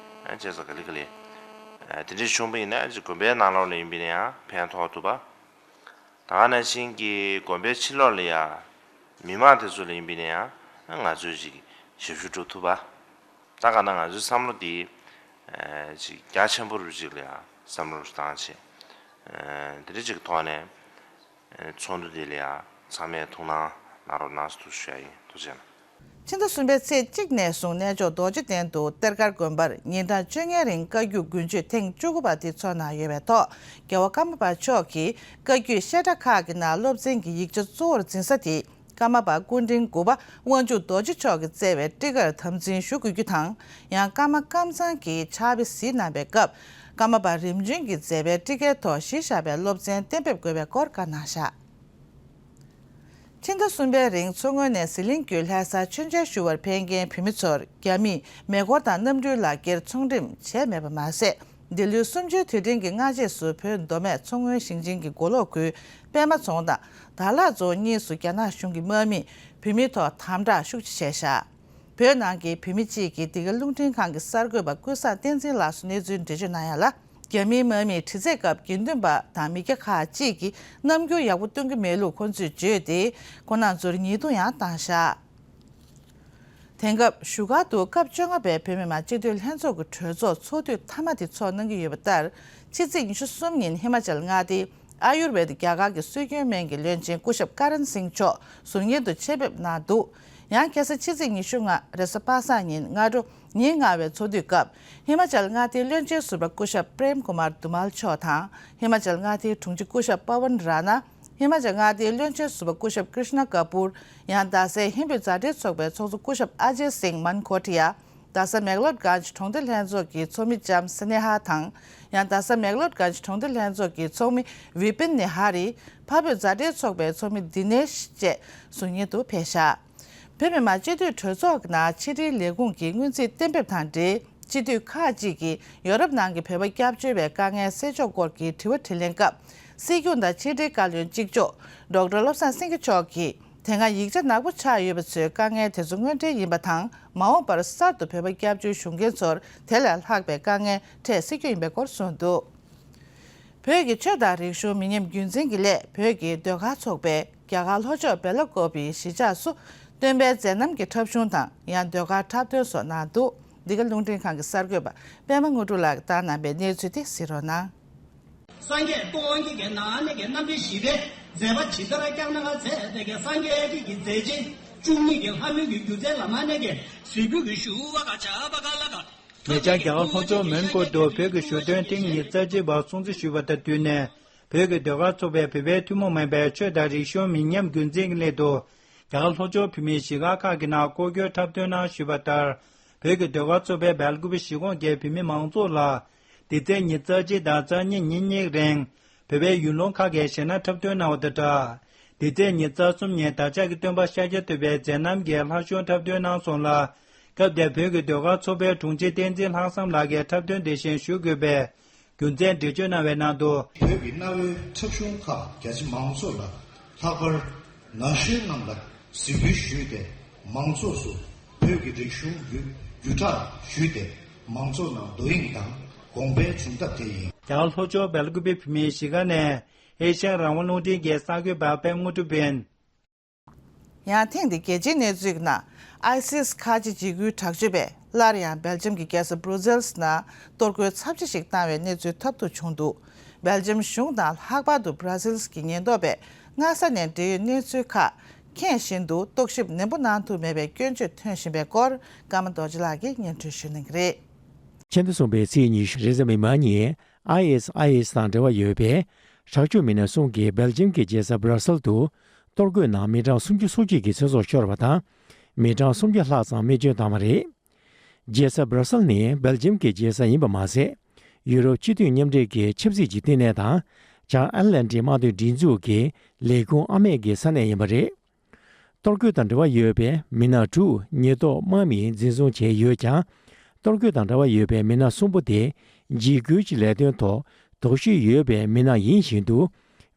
ཨ་བྱས་ཙང་ག་ལེ་ག་ལེ། ཨ་དེ་འདྲ་བྱུང་བ་ཡིན་ན་ཅིག་དགོན་པའི་ནང་ལོགས་ལ་ཡིན་པ་ཡིན་ན་ཡང་ཕན་ཐོགས་ཐུབ་པ། ད་ག་ནང་བཞིན་གྱི་དགོན་པའི་ཕྱི་ལོགས་ལ་ཡ། མི་མང་དེ་ཚོ་ལ་ཡིན་པ་ཡིན་ན་ཡང་ང་ཚོས་ཅིག་ཞབས་ཞུ་སྒྲུབ་ཐུབ་པ། ད་ག་ན་ང་ཚོའི་བསམ་བློ་འདི་ཨ་ཅིག་རྒྱ་ཆེན་པོ་རུ་ཅིག་ལ་ཡ་བསམ་བློ་རུ་བཏང་བྱས། ཨ་འདི་འདྲ་ཅིག་གི་ཐོག་ནས་ཨ་ཚོགས་འདུ་འདི་ལ་ཡ་ཚང་མས་ཐུགས་སྣང་ གནང་རོགས་གནང་ཟེར་ཐུགས་ཞུ་ཡ་ཡིན། ཐུགས་རྗེ་གནང་། ཕྱི་ཟླ་གསུམ་པའི་ཚེས་གཅིག་ནས་བཟུང་གནས་མཆོག་རྡོ་རྗེ་གདན་དུ་གཏེར་སྒར་དགོན་པར་ཉིན་གྲངས་བཅོ་ལྔའི་རིང་བཀའ་བརྒྱུད་དགུན་མཆོད་ཐེངས་བཅུ་དགུ་པ་དེ་ཚོགས་གནང་ཡོད་པའི་ཐོག་རྒྱལ་བ་ཀརྨ་པ་མཆོག་གིས་བཀའ་བརྒྱུད་བཤད་གྲྭ་ཁག་གི་ནང་སློབ་ཚན་གྱི་ཡིག་ཆ་གཙོ་བོར་འཛིན་ས་དེ་ཀརྨ་པ་སྐུ་ཕྲེང་དགུ་པ་དབང་ཕྱུག་རྡོ་རྗེ་མཆོག་གིས་བསྩལ་བའི་ཊཱི་ཀར་དམ་འཛིན་ཞུ་དགོས་རྒྱུ་དང་། ཡང་ཀརྨ་ཀམ་ཚང་གིས་ཕྱག་དཔེ་གཟིགས་གནང་པའི་སྐབས་ཀརྨ་པ་རིམ་བྱོན་གྱིས་མཛད་པའི་ཊཱི་ཀའི་ཐོག་གཞི་བཞག་པའི་སློབ་ཚན་གཏན་འབེབས་དགོས་པའི་སྐོར་བཀའ་གནང་བཞག་ཕྱི་ཟླ་གསུམ་པའི་རིང་མཚོ་སྔོན་ནས་ཟི་ལིང་བརྒྱུད་ལྷ་སར་མཆོད་མཇལ་ཞུ་བར་ཕེབས་མཁན་བོད་མི་ཚོར་རྒྱ་མིས་མེ་འཁོར་དང་གནམ་གྲུའི་ལག་འཁྱེར་ཚོང་འགྲེམས་བྱས་མེད་པ་མ་ཟད། འདི་ལོའི་གསུམ་བཅུའི་དུས་དྲན་གྱི་སྔ་རྗེས་སུ་བོད་མདོ་སྨད་མཚོ་སྔོན་ཞིང་ཆེན་གྱི་མགོ་ལོག་ཁུལ་པད་མ་རྫོང་དང་དར་ལག་རྫོང་གཉིས་སུ་རྒྱ་ནག་གཞུང་གི་དམག་མིས་བོད་མིའི་ཐོག་དམ་དྲག་ཤུགས་ཆེ་བྱས་བཞག་བོད་ནང་གི་བོད་མི་གཅིག་གིས་འདི་ག་རླུང་འཕྲིན་ཁང་གི་གསར་འགོད་པ་ཀུན་བཟང་བསྟན་འཛིན་ལགས་སུ་གནས་ཚུལ་འགྲེལ་བརྗོད་གནང་ཡ་ལ། རྒྱ་མིའི་དམག་མིས་དྲི་རྩད་སྐབས་དགེ་འདུན་པ་དང་མི་སྐྱ་ཁག་ཅིག་གིས་རྣམ་འགྱུར་ཡག་པོ་སྟོན་གྱི་མེད་ལུགས་ཁོང་ཚོས་བརྗོད་དེ། ཁོང་རྣམ་ཚོར་ཉེས་རྡུང་ཡང་བཏང་བཞག་དེང་སྐབས་བཞུགས་སྒར་དུ་སྐབས་བཅོ་ལྔ་པའི་བོད་མི་མང་སྤྱི་འཐུས་ལྷན་ཚོགས་ཀྱི་གྲོས་ཚོགས་ཚོགས་དུས་མཐའ་མ་དེ་ཚོགས་གནང་གི་ཡོད་པ་ལྟར། ཕྱི་ཚེས་ཉི་ཤུ་གསུམ་ཉིན་ཧི་མ་ཅལ་མངའ་སྡེའི་ཨ་ཡུར་ཝེད་རྒྱ་གར་གྱི་སྲོལ་རྒྱུན་སྨན་གྱི་བློན་ཆེན་སྐུ་ཞབས་ཀ་རན་སིང་མཆོག་ཟུར་ཉན་དུ་ཆེད་ཕེབས་གནང་འདུག་ཡང་ཁ་སང་ཕྱི་ཚེས་ཉི་ཤུ་ལྔ་རེས་གཟའ་པ་སངས་ཉིན་སྔ་དྲོ་ཉིན་ལྔ་པའི་ཚོགས་དུས་སྐབས། ཧི་མ་ཅལ་མངའ་སྡེའི་བློན་ཆེན་ཟུར་པ་སྐུ་ཞབས་པྲེམ་ཀུ་མར་དུ་མལ་མཆོག་དང་། ཧི་མ་ཅལ་མངའ་སྡེའི་དྲུང་ཆེ་སྐུ་ཞབས་པ་ཝན་ར་ན། ཧི་མ་ཅལ་མངའ་སྡེའི་བློན་ཆེན་ཟུར་པ་སྐུ་ཞབས་ཀྲིཤ་ན་ཀ་པུར། ཡང་རྡ་སའི་ཧིན་བོད་མཛའ་འབྲེལ་ཚོགས་པའི་ཚོགས་གཙོ་སྐུ་ཞབས་ཨ་ཇེ་སིང་མན་ཁོ་ཊི་ཡ། རྡ་ས་མེག་ལོད་གྷན་ཇི་གྲོང་སྡེ་ལྷན་ཚོགས་ཀྱི་ཚོགས་མི་ལྕམ་སི་ནེ་ཧ་དང་། ཡང་རྡ་ས་མེག་ལོད་གྷན་ཇི་གྲོང་སྡེ་ལྷན་ཚོགས་ཀྱི་ཚོགས་མི་ཝི་པིན་ནེ་ཧ་རི། འཕགས་བོད་མཛའ་འབྲེལ་ཚོགས་པའི་ཚོགས་མི་དི་ནེཤ་བཅས་ཟུར་ཉན་དུ་ཕེབས་བཞག་བོད་མི་མང་སྤྱི་འཐུས་གྲོས་ཚོགས་ཀྱི་ནང་ཕྱི་དྲིལ་ལས་ཁུངས་ཀྱི་སྔོན་རྩིས་གཏན་འབེབས་དང་འབྲེལ། སྤྱི་འཐུས་ཁག་ཅིག་གིས་ཡོ་རོབ་ནང་གི་བོད་པ་སྐྱབས་བཅོལ་བའི་དཀའ་ངལ་སེལ་ཕྱོགས་སྐོར་གྱི་དྲི་བ་དྲིས་ལན་སྐབས། སྲིད་སྐྱོང་དང་ཕྱི་དྲིལ་བཀའ་བློན་གཅིག་ལྕོགས་ཌོག་ཊར་བློ་བཟང་སེང་གེ་མཆོག་གིས། དེ་སྔ་ཡིག་ཆ་ནག་པོ་ཆགས་ཡོད་པ་ཚོའི་དཀའ་ངལ་དེ་ཚོ་དངོས་འབྲེལ་ཡིན་པ་དང་། མ་འོངས་པར་གསར་དུ་བོད་པ་སྐྱབས་བཅོལ་ཞུ་མཁན་ཚོར་དེ་ལས་ལྷག་པའི་དཀའ་ངལ་འཕྲད་སྲིད་རྒྱུ་ཡིན་པའི་སྐོར་གསུངས་འདུག་བོད་ཀྱི་ཆོས་དང་རིག་གཞུང་མི་ཉམས་རྒྱུན་འཛིན་གྱི་སླད། བོད་ཀྱི་ཟློས་གར་ཚོགས་པས་རྒྱ་གར་ལྷོ་ཕྱོགས་སྦེལ་ཀོབ་པི་གཞིས་ཆགས་སུ་སྟོན་པའི་མཛད་རྣམ་གྱི་འཁྲབ་གཞུང་དང་། ཡང་ཟློས་གར་འཁྲབ་སྟོན་སོགས་གནང་འདུག་འདི་ག་རླུང་འཕྲིན་ཁང་གི་གསར་འགོད་པ་པད་མ་དངོས་གྲུབ་ལགས་ཀྱིས་བཏང་གནང་པའི་གནས་ཚུལ་དེ་གཟིགས་རོགས་གནང་། སངས་རྒྱས་སྟོང་གི་གི་ནང་ནས་ཀྱི་རྣམ་འདྲེན་བཞི་པའི་མཛད་པ་ཇི་ལྟར་བསྐྱངས་གནང་མཛད་དེ་གི་སངས་རྒྱས་ཀྱི་གི་མཛད་རྗེས་བཅུ་གཉིས་ཀྱི་ལྷ་མོའི་གི་སྒྱུ་རྩལ་ལ་མ་ནས་ཀྱི་གཟིགས་འབུལ་གྱི་ཞུ་བ་ག་ཆ་བ་ག་ལ་ག་ཉེ་ཆར་རྒྱ་གར་ལྷོ་ཕྱོགས་མོན་གྷོ་དུ་བོད་ཀྱི་ཞོ་སྟོན་ཐེངས་ཉི་ཤུ་རྩ་གཅིག་པ་སྲུང་བརྩི་ཞུས་པ་དང་བསྟུན་ནས། བོད་ཀྱི་ཟློས་གར་ཚོགས་པས་བོད་པའི་ཐུན་མོང་མིན་པའི་ཆོས་དང་རིག་གཞུང་མི་ཉམས་རྒྱུན་འཛིན་གྱི་སླད་དུ། རྒྱ་གར་ལྷོ་ཕྱོགས་བོད་མིའི་གཞིས་སྒར་ཁག་གི་ནང་སྐོར་སྐྱོད་འཁྲབ་སྟོན་གནང་ཞུས་པ་ལྟར། བོད་ཀྱི་ཟློས་གར་ཚོགས་པས་སྦེལ་ཀོབ་གཞིས་ཁོངས་ཀྱི་བོད་མི་མང་ཚོགས་ལ། འདི་ཚེས་ཉི་ཤུ་རྩ་གཅིག་དང་རྩ་གཉིས་ཉིན་གཉིས་རིང་། བོད་པའི་ཡུལ་ལུང་ཁག་གི་གཞས་སྣ་འཁྲབ་སྟོན་གནང་བ་དང་སྦྲགས། འདི་ཚེས་ཉི་ཤུ་རྩ་གསུམ་ཉིན་བདག་ཅག་གི་སྟོན་པ་ཤཱཀྱ་ཐུབ་པའི་མཛད་རྣམ་གྱི་ལྷ་ཞུགས་འཁྲབ་སྟོན་གནང་སོང་ལ། སྐབས་དེར་བོད་ཀྱི་ཟློས་གར་ཚོགས་པའི་དྲུང་ཆེ་བསྟན་འཛིན་ལྷག་བསམ་ལགས་ཀྱིས་འཁྲབ་སྟོན་དེ་བཞིན་ཞུ་དགོས་པའི་རྒྱུ་མཚན་འགྲེལ་བརྗོད་གནང་བའི་ནང་དུ། བོད་ཀྱི་གནའ་བོའི་འཁྲབ་གཞུང་ཁག་རྒྱ་ཆེ་མང་ཚོགས་ལ་ལྷག་པར་ན་གཞོན་རྣམས་ལ་གཟིགས་འབུལ་ཞུས་ཏེ། མང་ཚོགས་སུ་བོད་ཀྱི་རིག་གཞུང་བརྒྱུད་བརྒྱུད་བསྒྲགས་ཞུས་ཏེ། མང་ཚོགས་ནང་དོ་དབྱིངས་དང་གོང་འཕེལ་བྱུང་ཐབས་དེ་ཡིན། རྒྱ་གར་ལྷོ་ཕྱོགས་སྦེལ་ཀོབ་བོད་མིའི་གཞིས་ཀ་ནས་ཨེ་ཤ་ཡ་རང་དབང་རླུང་འཕྲིན་གྱི་གསར་འགོད་པ་པད་མ་དངོས་གྲུབ་ཡིན། ཡང་ཐེངས་འདིའི་རྒྱལ་སྤྱིའི་གནས་ཚུལ་གྱི་ནང་། ཨའི་སིས་ཁ་ཆེ་འཇིགས་སྐུལ་དྲག་སྤྱོད་པས་སླར་ཡང་སྦེལ་ཇམ་གྱི་རྒྱལ་ས་སྦྲུ་སེལ་སི་ནང་གཏོར་རྒོལ་ཚབས་ཆེ་ཞིག་བཏང་བའི་གནས་ཚུལ་ཐོབ་ཐུབ་བྱུང་འདུག་སྦེལ་ཇམ་གཞུང་དང་ལྷག་པར་དུ་སྦྲ་སིལ་གྱི་ཉེན་རྟོག་པས་སྔ་ས་ནས་འབྲེལ་ཡོད་གནས་ཚུལ་ཁག་མཁྱེན་བཞིན་དུ་རྟོག་ཞིབ་ནན་པོ་གནང་ཐུབ་མེད་པའི་སྐྱོན་བརྗོད་ཐོན་བཞིན་པའི་སྐོར། ཀརྨ་རྡོ་རྗེ་ལགས་ཀྱིས་སྙན་སྒྲོན་ཞུ་གནང་གི་རེད། ཕྱི་ཟླ་གསུམ་པའི་ཚེས་ཉི་ཤུ་རེས་གཟའ་མིག་དམར་ཉིན། ཨའི་ཨེས་ཨའི་ཨེས་དང་འབྲེལ་བ་ཡོད་པའི་དྲག་སྤྱོད་མི་སྣ་གསུམ་གྱིས་སྦེལ་ཇམ་གྱི་རྒྱལ་ས་སྦྲ་སེལ་དུ་གཏོར་རྒོལ་ནང་མི་གྲངས་སུམ་ཅུ་སོ་གཅིག་གི་ཚེ་སྲོག་ཤོར་བ་དང་། མི་གྲངས་སུམ་བརྒྱ་ལྷག་ཙམ་རྨས་སྐྱོན་བཏང་བ་རེད། རྒྱལ་ས་སྦྲ་སེལ་ནི་སྦེལ་ཇམ་གྱི་རྒྱལ་ས་ཡིན་པ་མ་ཟད། ཡུ་རོབ་སྤྱི་མཐུན་མཉམ་འབྲེལ་གྱི་ཆབ་སྲིད་ཀྱི་བསྟི་གནས་དང་། བྱང་ཨེཊ་ལན་ཊིག་དམག་དོན་སྒྲིག་འཛུགས་ཀྱི་ལས་ཁུངས་ཨ་མེས་ཀྱི་ས་གནས་ཡིན་པ་རེད། གཏོར་རྒོལ་དང་འབྲེལ་བ་ཡོད་པའི་མི་སྣ་དྲུག་ཉེན་རྟོག་དམག་མིས་འཛིན་བཟུང་བྱས་ཡོད་ཀྱང་། གཏོར་རྒོལ་དང་འབྲེལ་བ་ཡོད་པའི་མི་སྣ་གསུམ་པོ་དེ་འཇིགས་སྐུལ་གྱི་ལས་དོན་ཐོག་དོགས་གཞི་ཡོད་པའི་མི་སྣ་ཡིན་བཞིན་དུ།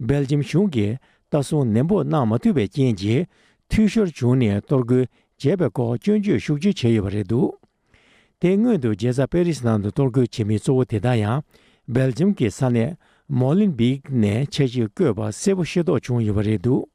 སྦེལ་ཇམ་གཞུང་གིས་ལྟ་སྲུང་ནན་པོ་གནང་མ་ཐུབ་པའི་རྐྱེན་གྱིས། འཐུས་ཤོར་བྱུང་ནས་གཏོར་རྒོལ་བྱས་པའི་སྐོར་སྐྱོན་བརྗོད་ཤུགས་ཆེ་བྱས་ཡོད་པ་རེད་འདུག་དེ་སྔོན་དུ་རྒྱལ་ས་པེ་རིས་ནང་དུ་གཏོར་རྒོལ་བྱེད་མི་གཙོ་བོ་དེ་དག་ཡང་སྦེལ་ཇམ་གྱི་ས་གནས་མོ་ལིན་བིག་ནས་འཆར་གཞི་བཀོད་པ་གསལ་པོ་ཤེས་རྟོགས་བྱུང་ཡོད་པ་རེད་འདུག་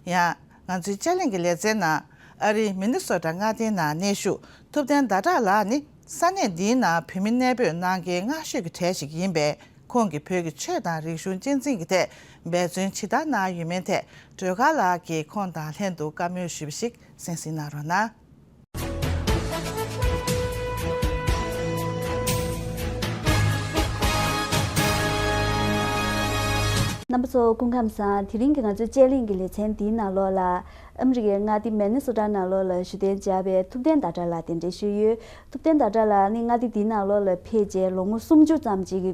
ཡང་། ང་ཚོའི་དཔྱད་གླེང་གི་ལེ་ཚན་ནང་། ཨ་རིའི་མི་ནི་སོ་ཊ་མངའ་སྡེའི་ནང་གནས་བཞུགས་ཐུབ་བསྟན་ཟླ་གྲགས་ལགས་ནི། ས་གནས་འདིའི་ནང་བོད་མི་གནས་སྤོས་གནང་མཁན་སྔ་ཤོས་ཀྱི་གྲས་ཤིག་ཡིན་པས། ཁོང་གིས་བོད་ཀྱི་ཆོས་དང་རིག་གཞུང་གཅེས་འཛིན་གྱི་ཐད་འབད་བརྩོན་ཇི་ལྟར་གནང་ཡོད་མེད་ཐད་སྒྲོལ་དཀར་ལགས་ཀྱིས་ཁོང་དང་ལྷན་དུ་བཀའ་མོལ་ཞུས་པ་ཞིག་གསན་གཟིགས་གནང་རོགས་གནང་། རྣམ་པ་ཚོ་སྐུ་ཁམས་བཟང་། དེ་རིང་གི་ང་ཚོའི་དཔྱད་གླེང་གི་ལེ་ཚན་འདིའི་ནང་ལོགས་ལ་ཨ་མི་རི་ཀའི་མངའ་སྡེ་མེ་ནི་སོ་ཊ་ནང་ལོགས་ལ་བཞུགས་གདན་འཇགས་པའི་ཐུབ་བསྟན་ཟླ་གྲགས་ལགས་གདན་འདྲེན་ཞུས་ཡོད། ཐུབ་བསྟན་ཟླ་གྲགས་ལགས་ནི་མངའ་སྡེ་འདིའི་ནང་ལོགས་ལ་ཕེབས་རྗེས་ལོ་ངོ་སུམ་ཅུ་ཙམ་ཅིག་གི་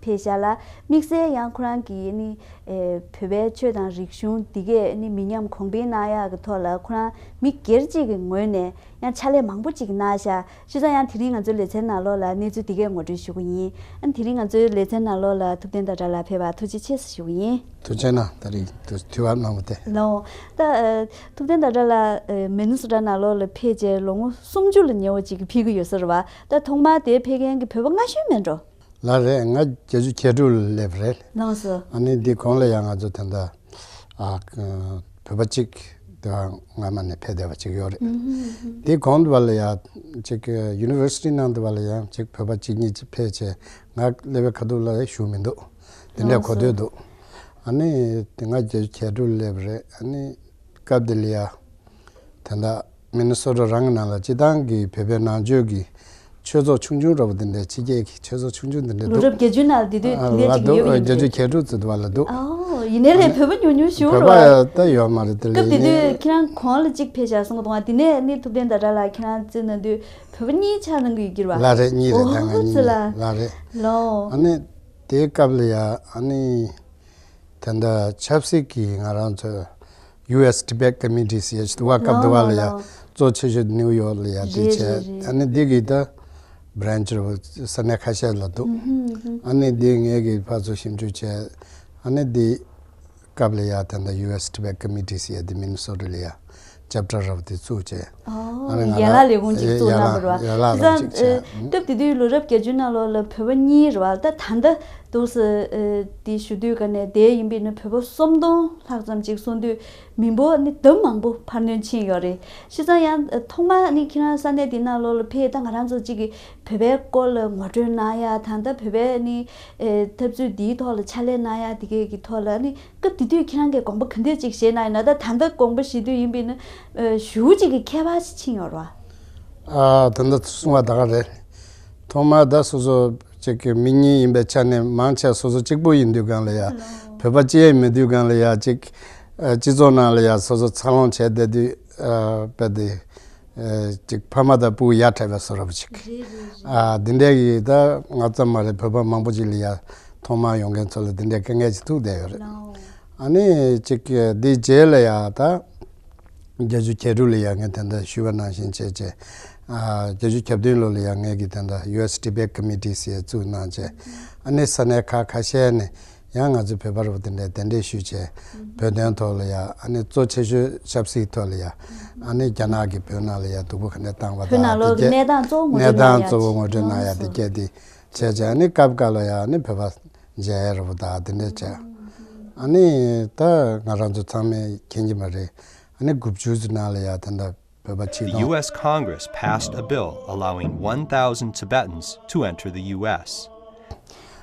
ཕེབས་ཤག་ལ། དམིགས་བསལ་ཡང་ཁོ་རང་གིས་ནི་ཨེ་བོད་པའི་ཆོས་དང་རིག་གཞུང་འདི་གས་ནི་མི་ཉམས་གོང་འཕེལ་གནང་ཡག་གི་ཐོག་ལ་ཁོ་རང་མི་སྒེར་གཅིག་གི་ངོས་ནས་ཡང་ཕྱག་ལས་མང་པོ་ཅིག་གནང་ཤག། བྱས་ཙང་ཡང་དེ་རིང་ང་ཚོའི་ལེ་ཚན་ནང་ལོགས་ལ་གནས་ཚུལ་འདི་གས་ངོ་སྤྲོད་ཞུ་གི་ཡིན། ཨ་ནི་དེ་རིང་ང་ཚོའི་ལེ་ཚན་ནང་ལོགས་ལ་ཐུབ་བསྟན་ཟླ་གྲགས་ལགས་ཕེབས་པར་ཐུགས་རྗེ་ཆེ་ཞུ་གི་ཡིན། ཐུགས་རྗེ་གནང་། ད་རེས་དུས་དུས་བབ་གནང་བ་དེ། ལོ། ད་ཨ་ཐུབ་བསྟན་ཟླ་གྲགས་ལགས་ཨ་མེ་ནི་སོ་ཊ་ནང་ལོགས་ལ་ཕེབས་རྗེས་ལོ་ངོ་སུམ་ཅུ་ལ་ཉེ་བ་ཅིག་གི་ཕེབས་ཀྱི་ཡོད་ས་རེད་བ། ད་ཐོག་མར་དེ་ཕེབས་མཁན་གྱི་བོད་པ་སྔ་ཤོས་མེད་འགྲོ། ལགས་རེད། ང་བརྒྱད་ཅུ་གྱ་དྲུག་ལ་སླེབས་རེད། ལགས་སོ། ཨ་ནི་འདི་གོང་ལ་ཡང་ང་ཚོ་ད་ལྟ་ཨ་བོད་པ་གཅིག་དེ་སྔ་མ་ནས་ཕེབས་བསྡད་པ་གཅིག་ཡོད་རེད། ཨུ་ཧུམ་ཨུ་ཧུམ། འདི་གོང་དུ་བ་ལ་ཡང་གཅིག་ཡུ་ནི་ཝར་སི་ཊི་ནང་དུ་བ་ལ་ཡང་གཅིག་བོད་པ་གཅིག་གཉིས་ཅིག་ཕེབས་བྱས། ང་སླེབས་པའི་ཁ་ཐུག་ལ་བཞུགས་མི་འདུག། དེ་འདྲའི་གོ་ཐོས་འདུག། ཨ་ནི་དེ་ང་བརྒྱད་ཅུ་གྱ་དྲུག་སླེབས་རེད། ཨ་ནི་སྐབས་དེ་ལ་ཡ་དེ་འདྲ་མི་ནི་སོ་ཊ་རང་གི་ནང་ལ་སྤྱི་བཏང་གི་བོད་པའི་ནང་ཆོས་ཀྱི་ཆོས་ཚོགས་ཆུང་ཆུང་འདྲ་པོ་དེ་འདྲའི་ཕྱི་རྒྱལ་གྱི་ཆོས་ཚོགས་ཆུང་ཆུང་དེ་འདྲ་ལོ་འདུག། རབས་བརྒྱད་ཅུ་ནང་དེ་དུས་ཨ་དེ་འདྲའི་ལ་ཅིག་འདུག། ཡོད་པ་ཡིན་བརྒྱད་ཅུ་གྱ་དྲུག་ཙམ་དུ་བ་ལ་འདུག། ཨོ། ཡིན་ནའི་ལས་བོད་པ་ཉུང་ཉུང་ཞིག་རེད་བ། བོད་པ་ད་ཡོད་མ་རེད། དེ་ལ་སྐབས་དེ་ཡིན་ནའི་དུས་ཁྱེད་རང་གོང་ལ་གཅིག་ཕེབས་བཞག་སོང་གི་འདུག་ཨ། དེ་ནས་ནི་ཐུབ་བསྟན་ཟླ་གྲགས་ལགས་ཁྱེད་རང་བརྩིས་ན་དུས་བོད་པ་གཉིས་ཆགས་གནང་གི་ཡོད་ཀྱི་རེད་བ། ལགས་རེད། གཉིས་རེད། ད་ང་ཨོ་གཉིས་ཙི་ལ། ལགས་རེད། ལོ། ཨ་ནི་དེའི་སྐབས་ལ་ཡ་ཨ་ནི་དེ་འདྲ་ཆབ་སྲིད་ཀྱི་ང་རང་ཚོ་ཡུ་ཨེས་ཊི་བེཊ་ཀོ་མི་ཊི་ཟེར་ཡ་ཞིག་འདུག་བ། སྐབས་དེ་བ་ལ་ཡ་ལོ་ལོ། གཙོ་ཆེ་ཤོས་ནིའུ་ཡོག་ལ་ཡ་དེ་རེད་བྱས། རེད་རེད། ཨ་ནི་འདི་གི་ད་བྷི་རན་ཆི་རེད་བ། ས་གནས་ཁ་ཤས་ལ་འདུག། ཨུ་ཧུམ་ཨུ་ཧུམ། ཨ་ནི་འདི་ངེད་ཀྱིས་ཕར་ཚུར་ཞིབ་འཇུག་བྱས། ཨ་ནི་འདི་སྐབས་ལ་ཡ་ད་ལྟ་ཡུ་ཨེས་ཊི་བེཊ་ཀོ་མི་ཊི་ཟེར་ཡ་དེ་མི་ནི་སོ་ཊ་ལ་ཡ་ཅེབ་ཊར་རབ་དེ་བཙུགས་བྱས། ཨོ། ཨ་ནི་ང་ཡན་ལག་ལས་ཁུངས་ཅིག་ཨེ་བཙུགས་གནང་བ་རེད་བ། ཡན་ལག་རབ་ཅིག་བྱས། ཨ། སྐབས་དེ་དུས་ལོ་རབས་བརྒྱད་ཅུ་ནང་ལོགས་ལ་བོད་པ་གཉིས་རེད་བ། ད་ད་ལྟ་འདུག་སེ་ཨེ་དེ་ཞུ་དུས་ག་ནས་དེ་ཡིན་པས་ན་བོད་པ་སུམ་སྟོང་ལྷག་ཙམ་ཅིག་སོང་དུས་མི་འབོར་ནི་ལྡབ་མང་པོ་འཕར་སྣོན་ཕྱིན་ཡོད་རེད། བྱས་ཙང་ཡང་ཐོག་མ་ནི་ཁྱེད་རང་ས་གནས་དེ་ནང་ལོགས་ལ་ཕེབས། ད་ང་རང་ཚོ་གཅིག་གིས་བོད་པའི་སྐོར་ལ་ངོ་སྤྲོད་གནང་ཡ་དང་། ད་བོད་པའི་ནི་ཨེ་འཐབ་རྩོད་འདིའི་ཐོག་ལ་ཕྱག་ལས་གནང་ཡ་དེ་གས་ཀྱི་ཐོག་ལ་ནི་སྐབས་དེ་དུས་ཁྱེད་རང་གིས་དགོངས་པ་ག་འདྲ་ཅིག་བཞེས་གནང་ཡོད་ན། ད་ད་ལྟ་དགོངས་པ་བཞེས་དུས་ཡིན་པས་ན་ཨེ་ཞེ་པོ་ཅིག་གི་ཁྱད་པར་ཞིག་ཕྱིན་ཡོད་རེད་བ། ཨ། ད་ལྟ་གསུང་བ་ད་ག་རེད། ཐོག་མར་ད་སོ་སོ་གཅིག་གི་མི་གཉིས་ཡིན་པའི་ཆ་ནས་མང་ཆེ་སོ་སོ་གཅིག་པུ་ཡིན་དུས་སྒང་ལ་ཡ། བོད་པ་གཅིག་ཡང་མེད་དུས་སྒང་ལ་ཡ་གཅིག་ཨ་སྤྱི་ཚོགས་ནང་ལ་ཡ་སོ་སོ་འཚར་ལོངས་བྱས་བསྡད་དུས་ཨ་དཔེ་དེ་ཨ་གཅིག་ཕ་མ་དང་སྤུ་གུ་ཡ་བྲལ་བའི་བཟོ་འདྲ་པོ་ཅིག། རེད་རེད་རེད། ཨ་འདི་འདྲའི་གི་ད་ང་ཙམ་མ་རེད། བོད་པ་མང་པོ་ཅིག་ལ་ཡ་ཐོག་མར་ཡོང་མཁན་ཚོ་ལ་འདི་འདྲའི་དཀའ་ངལ་ཅིག་ཐུག་བསྡད་ཡོད་རེད། ལའོ། ཨ་ནི་གཅིག་འདི་རྗེས་ལ་ཡ་ད། བརྒྱད་ཅུ་གྱ་དྲུག་ལ་ཡ་ངས་དེ་འདྲ་ཞུས་པ་ནང་བཞིན་བྱས་བྱས། ཨ་བརྒྱད་ཅུ་གྱ་བདུན་ལོ་ལ་ཡ་ངས་ཀྱིས་དེ་འདྲ་ཡུ་ཨེས་ཊི་བེཊ་ཀོ་མི་ཊི་ཟེར་བཙུགས་གནང་བྱས། ཨ་ནི་ས་གནས་ཁག་ཁ་ཤས་ནས་ཡང་ང་ཚོ་བོད་པ་རུ་དེ་འདྲའི་གདན་འདྲེན་ཞུས་བྱས། བོད་དོན་ཐོག་ལ་ཡ། ཨ་ནི་གཙོ་ཆེ་ཤོས་ཆབ་སྲིད་ཐོག་ལ་ཡ། ཨ་ནི་རྒྱ་ནག་གིས་བོད་ནང་ལ་ཡ་སྡུག་པོ་ག་འདྲ་བཏང་བ་དང་། བོད་ནང་ལོགས་ཀྱི་གནས་སྟངས་གཙོ་བོ་ངོ་སྤྲོད་གནས་སྟངས་གཙོ་བོ་ངོ་སྤྲོད་གནང་ཡ་དེ་གས་དེ་བྱས་བྱས། ཨ་ནི་སྐབས་འགའ་ལ་ཡ་ཨ་ནི་བོད་པ་མཇལ་ཡ་རུ་དང་དེ་འདྲ་བྱས། ཨ་ནི་ད་ང་རང་ཚོ་ཚང་མས་མཁྱེན་གྱི་མ་རེད། ཨ་ནི་དགུ་བཅུ་ཙམ་ནང་ལ་ཡ་ད་ལྟ་བོད་པ་ཆིག་སྟོང་། The U S Congress passed a bill allowing one thousand Tibetans to enter the U S.